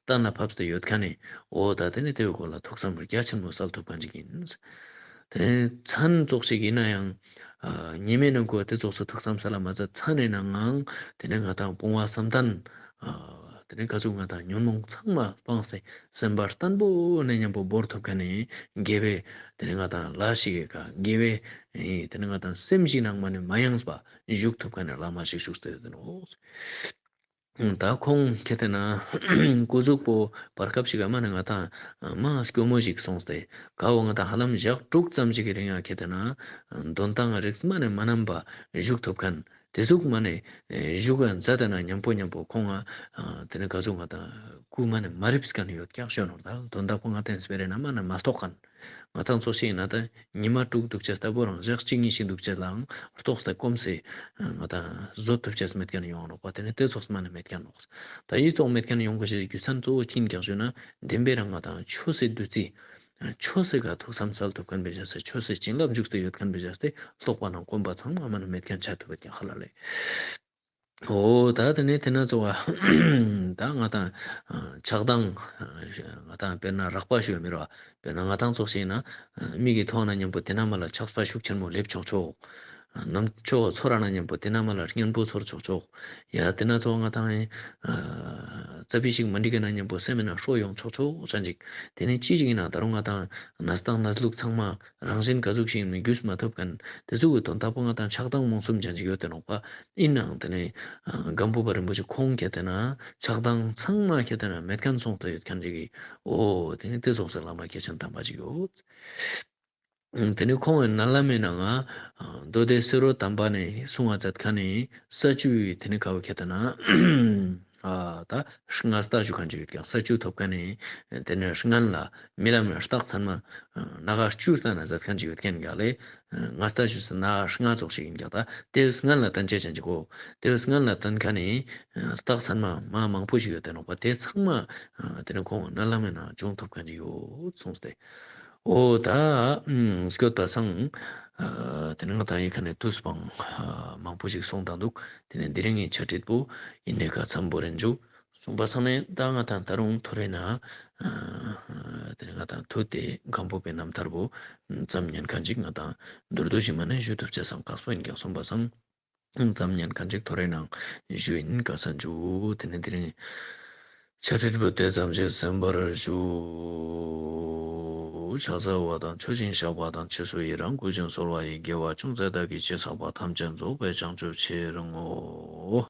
གཏན་ལ་ཕབ་སྟེ་ཡོད་མཁན་ནི་འོ་ད་དེ་ནས་དེའི་སྐོར་ལ་ཐུགས་བསམ་རྒྱ་ཆེན་མོ་གསལ་ཐུབ་མཁན་ཅིག་ཡིན། དེ་ནས་མཚན་ཙོགས་ཤིག་ཡིན་ན་ཡང་ཉི་མའི་ནང་གོ་དེ་ཙོགས་སུ་ཐུགས་བསམ་གསལ་ལ་མ་ཚད་མཚན་ནི་ནང་ངང་དེ་ནས་ང་ཏང་སྤོང་བ་བསམ་གཏན་དེ་ནས་ག་ཟུག་ང་ཏང་ཉོན་མོངས་ཚང་མ་སྤངས་ཏེ་སེམས་པ་བརྟན་པོ་ནས་མཉམ་པོ་བོར་ཐུབ་མཁན་ནི་དགེ་བའི་དེ་ནི་ང་ཏང་ལ་ཞིག་གི་ཀ་དགེ་བའི་དེ་ནི་ང་ཏང་སེམས་ཤིག་ནང་མ་ནི་མ་ཡེངས་པ་བཞུགས་ཐུབ་མཁན་ནི་བླ་མ་ཞིག་བཞུགས་ཏེ་ཡོད་དེ་ནོག་ད་ཁོང་ཁྱེར་ཏེ་ན་སྐུ་གཟུགས་པོ་བར་སྐབས་ཤིག་ག་མ་ནི་ང་ཏང་མ་སྐྱོ་མོ་ཞིག་སོང་སྟེ་ཀ་བོ་ང་ཏང་ཧ་ལམ་ཞག་དྲུག་ཙམ་ཞིག་གི་རིང་ང་ཁྱེར་ཏེ་ན་འདོན་ཐང་རིགས་མ་ནི་མ་ནམ་པ་བཞུགས་ཐུབ་མཁན། དེ་ཟུག་མ་ནེ་ཨེ་བཞུགས་ཡང་མཛད་དེ་ན་མཉམ་པོ་མཉམ་པོ་ཁོང་ང་ཨ་དེ་ནས་ག་ཟུག་ང་ཏང་སྐུ་མ་ནེ་མ་རིབ་སྐན་ཡོད་ཀྱག་ཤོ་ནོར་ད་དོན་དག་པོ་ང་ཏང་སྤེ་ར་ན་མ་ནེ་མ་ལྟོགས་མཁན། ང་ཏང་ཚོ་ཤེས་ན་ད་ཉི་མ་དྲུག་འདུག་ཅེས་ལྟ་བུ་རང་ཞག་གཅིག་གཉིས་ཤིག་འདུག་ཅེས་ལའང་ལྟོགས་ཏེ་སྐོམ་སེ་ང་ཏང་བཟོད་ཐུབ་ཅེས་མེད་མཁན་ཡོང་ནོག་པ། དེ་ནས་དེ་ཙོགས་མ་ནེ་མེད་མཁན་ནོག་ད་ཡི་ཙོགས་མེད་མཁན་ཡོང་གི་ཞེས་རྒྱུ་མཚན་གཙོ་བོ་ཅི་ཡིན་ཀྱག་ཞུ་ན་བདེན་པའི་རང་ང་ཏང་ཆོས་སི་བདུད་རྩི། ཆོས་སི་ཀ་ཐུགས་བསམ་གསལ་ཐུབ་མཁན་བེ་བྱས་ཏེ་ཆོས་སི་བྱིན་རླབས་འཇུག་སྟེ་ཡོད་མཁན་བེ་བྱས་ཏེ་ལྟོགས་པ་ནང་སྐོམ་པ་ཚང་མ་མ་ནེ་མེད་མཁན་ཆ་ཐུབ་པ་ཀྱང་ཧ་ལ་ལེ། འོ་ད་དེ་ནས་དེ་ན་ཙོགས་པ་ད་ང་ཏང་ཆགས་སྡང་ང་ཏང་དཔེར་ན་རགས་པ་ཞུ་མི་རོ། དཔེར་ན་ང་ཏང་ཙོགས་ཤིག་ན་མིག་གི་མཐོང་ན་མཉམ་པོ་དེ་ན་མ་ལ་ཆགས་པ་ཤུགས་ཆེན་མོ་ལེབ་ཆོག་ཆོག་ནམ་ཆོས་ཚོར་ན་མཉམ་པོ་དེ་ན་མ་ལ་སྙན་པོ་ཚོར་ཆོག་ཆོག་ཡ་དེ་ན་ཙོགས་ང་ཏང་ཨ་རྩ་བི་ཞིག་མ་འགྲིག་གི་ན་མཉམ་པོ་སེམས་ན་ཧྲོ་ཡོང་ཆོག་ཆོག་ཅན་ཅིག་དེ་ནས་ཅི་ཞིག་ཡིན་ན་ད་རུང་ང་ཏང་གནས་སྟངས་གནས་ལུགས་ཚང་མ་རང་བཞིན་ག་ཟུག་ཞིག་ཡིན་མིན་རྒྱུས་མ་ཐོབ་མཁན་དེ་ཟུག་གི་དོན་དག་པོ་ང་ཏང་ཆགས་སྡང་རྨོངས་གསུམ་ཅན་ཅིག་ཡོད་དེ་ནོག་པ། ཡིན་ནའང་དེ་ནས་ཨ་སྒམ་པོ་པ་རིན་པོ་ཆེ་ཁོང་ཁྱེར་ཏེ་ན་ཆགས་སྡང་ཚང་མ་ཁྱེར་ཏེ་ན་མེད་མཁན་སོང་སྟེ་ཡོད་མཁན་ཅིག་གི་འོ་དེ་ནས་དེ་ཙོགས་སི་བླ་མ་སྐྱེས་ཆེན་དམ་པ་ཅིག་ཡོད། དེ་ནས་ཁོང་གི་མནལ་ལམ་མི་ནང་ང་མདོ་སྡེ་སེ་རོ་དམ་པ་ནས་གསུང་བ་མཛད་མཁན་ནི་ས་བཅུའི་དེ་ནས་ཀ་བོ་ཁྱེར་ཏེ་ན་ཨ་ད་ལྔ་ལྟ་ཞུ་མཁན་ཅིག་ཡོད་ཀྱག་ས་བཅུ་ཐོབ་མཁན་ནི་དེ་ནས་ལྔ་ལ་རྨི་ལམ་རྟགས་མཚན་མ་སྣ་ཁ་བཅུ་ལྟ་ན་མཛད་མཁན་ཅིག་ཡོད་མཁན་ཀྱག་ལེ། ལྔ་ལྟ་ཞུ་ས་སྣ་ཁ་ལྔ་ཙོགས་ཤིག་ཡིན་ཀྱག་ད་དེ་ལྔ་ལ་ལྟ་ཅེས་ཅན་ཅིག་གོ། དེ་ལྔ་ལ་ལྟ་མཁན་ནི་རྟགས་མཚན་མ་མ་མང་པོ་ཞིག་ཡོད་དེ་ནོག་པ། དེ་ཚང་མ་དེ་ནས་ཁོང་མནལ་ལམ་མི་ནང་བྱུང་ཐུབ་མཁན་ཅིག་ཡོད་གསུངས་ཏེ། འོ་ད་སྐྱོད་པ་སང་དེ་ནས་ང་ཏང་ཡི་ཁ་ནས་དུས་སྤང་མང་པོ་ཞིག་སོང་དང་འདུག་དེ་ནས་དེ་རིང་གི་ཆ་འགྲིག་པོ་ཡིན་ནས་ཀ་མཚམས་བོར་རིན་འཇུག་གསུངས་པ་སང་ནས་ད་ང་ཏང་ད་རུང་ཐོ་རེ་ན་དེ་ནས་ང་ཏང་ཐུགས་དེ་སྒམ་པོ་པའི་རྣམ་ཐར་བོ་ཙམ་ཉན་མཁན་ཅིག་ང་ཏང་མདོར་བསྡུས་ཤིག་མ་ནེ་ཞུ་ཐུབ་ཅེས་སང་དཀགས་པོ་ཡིན་ཀྱག་གསུངས་པ་སང་། ཙམ་ཉན་མཁན་ཅིག་ཐོ་རེ་ནང་ཞུ་ཡིན་ཀ་ས་འཇུ། དེ་ནས་དེ་རིང་ཆ་འགྲིག་པོ་དེ་ཙམ་ཞིག་གསན་པར་ཞུ། ཕྱག་འཚལ་བ་དང་མཆོད་ཅིང་བཤགས་པ་དང་། རྗེས་སུ་ཡི་རང་བསྐུལ་ཞིང་གསོལ་བ་ཡི། དགེ་བ་ཅུང་ཟད་བདག་གིས་ཅི་བསགས་པ། ཐམས་ཅད་རྫོགས་པའི་བྱང་ཆུབ་ཕྱིར་བསྔོ།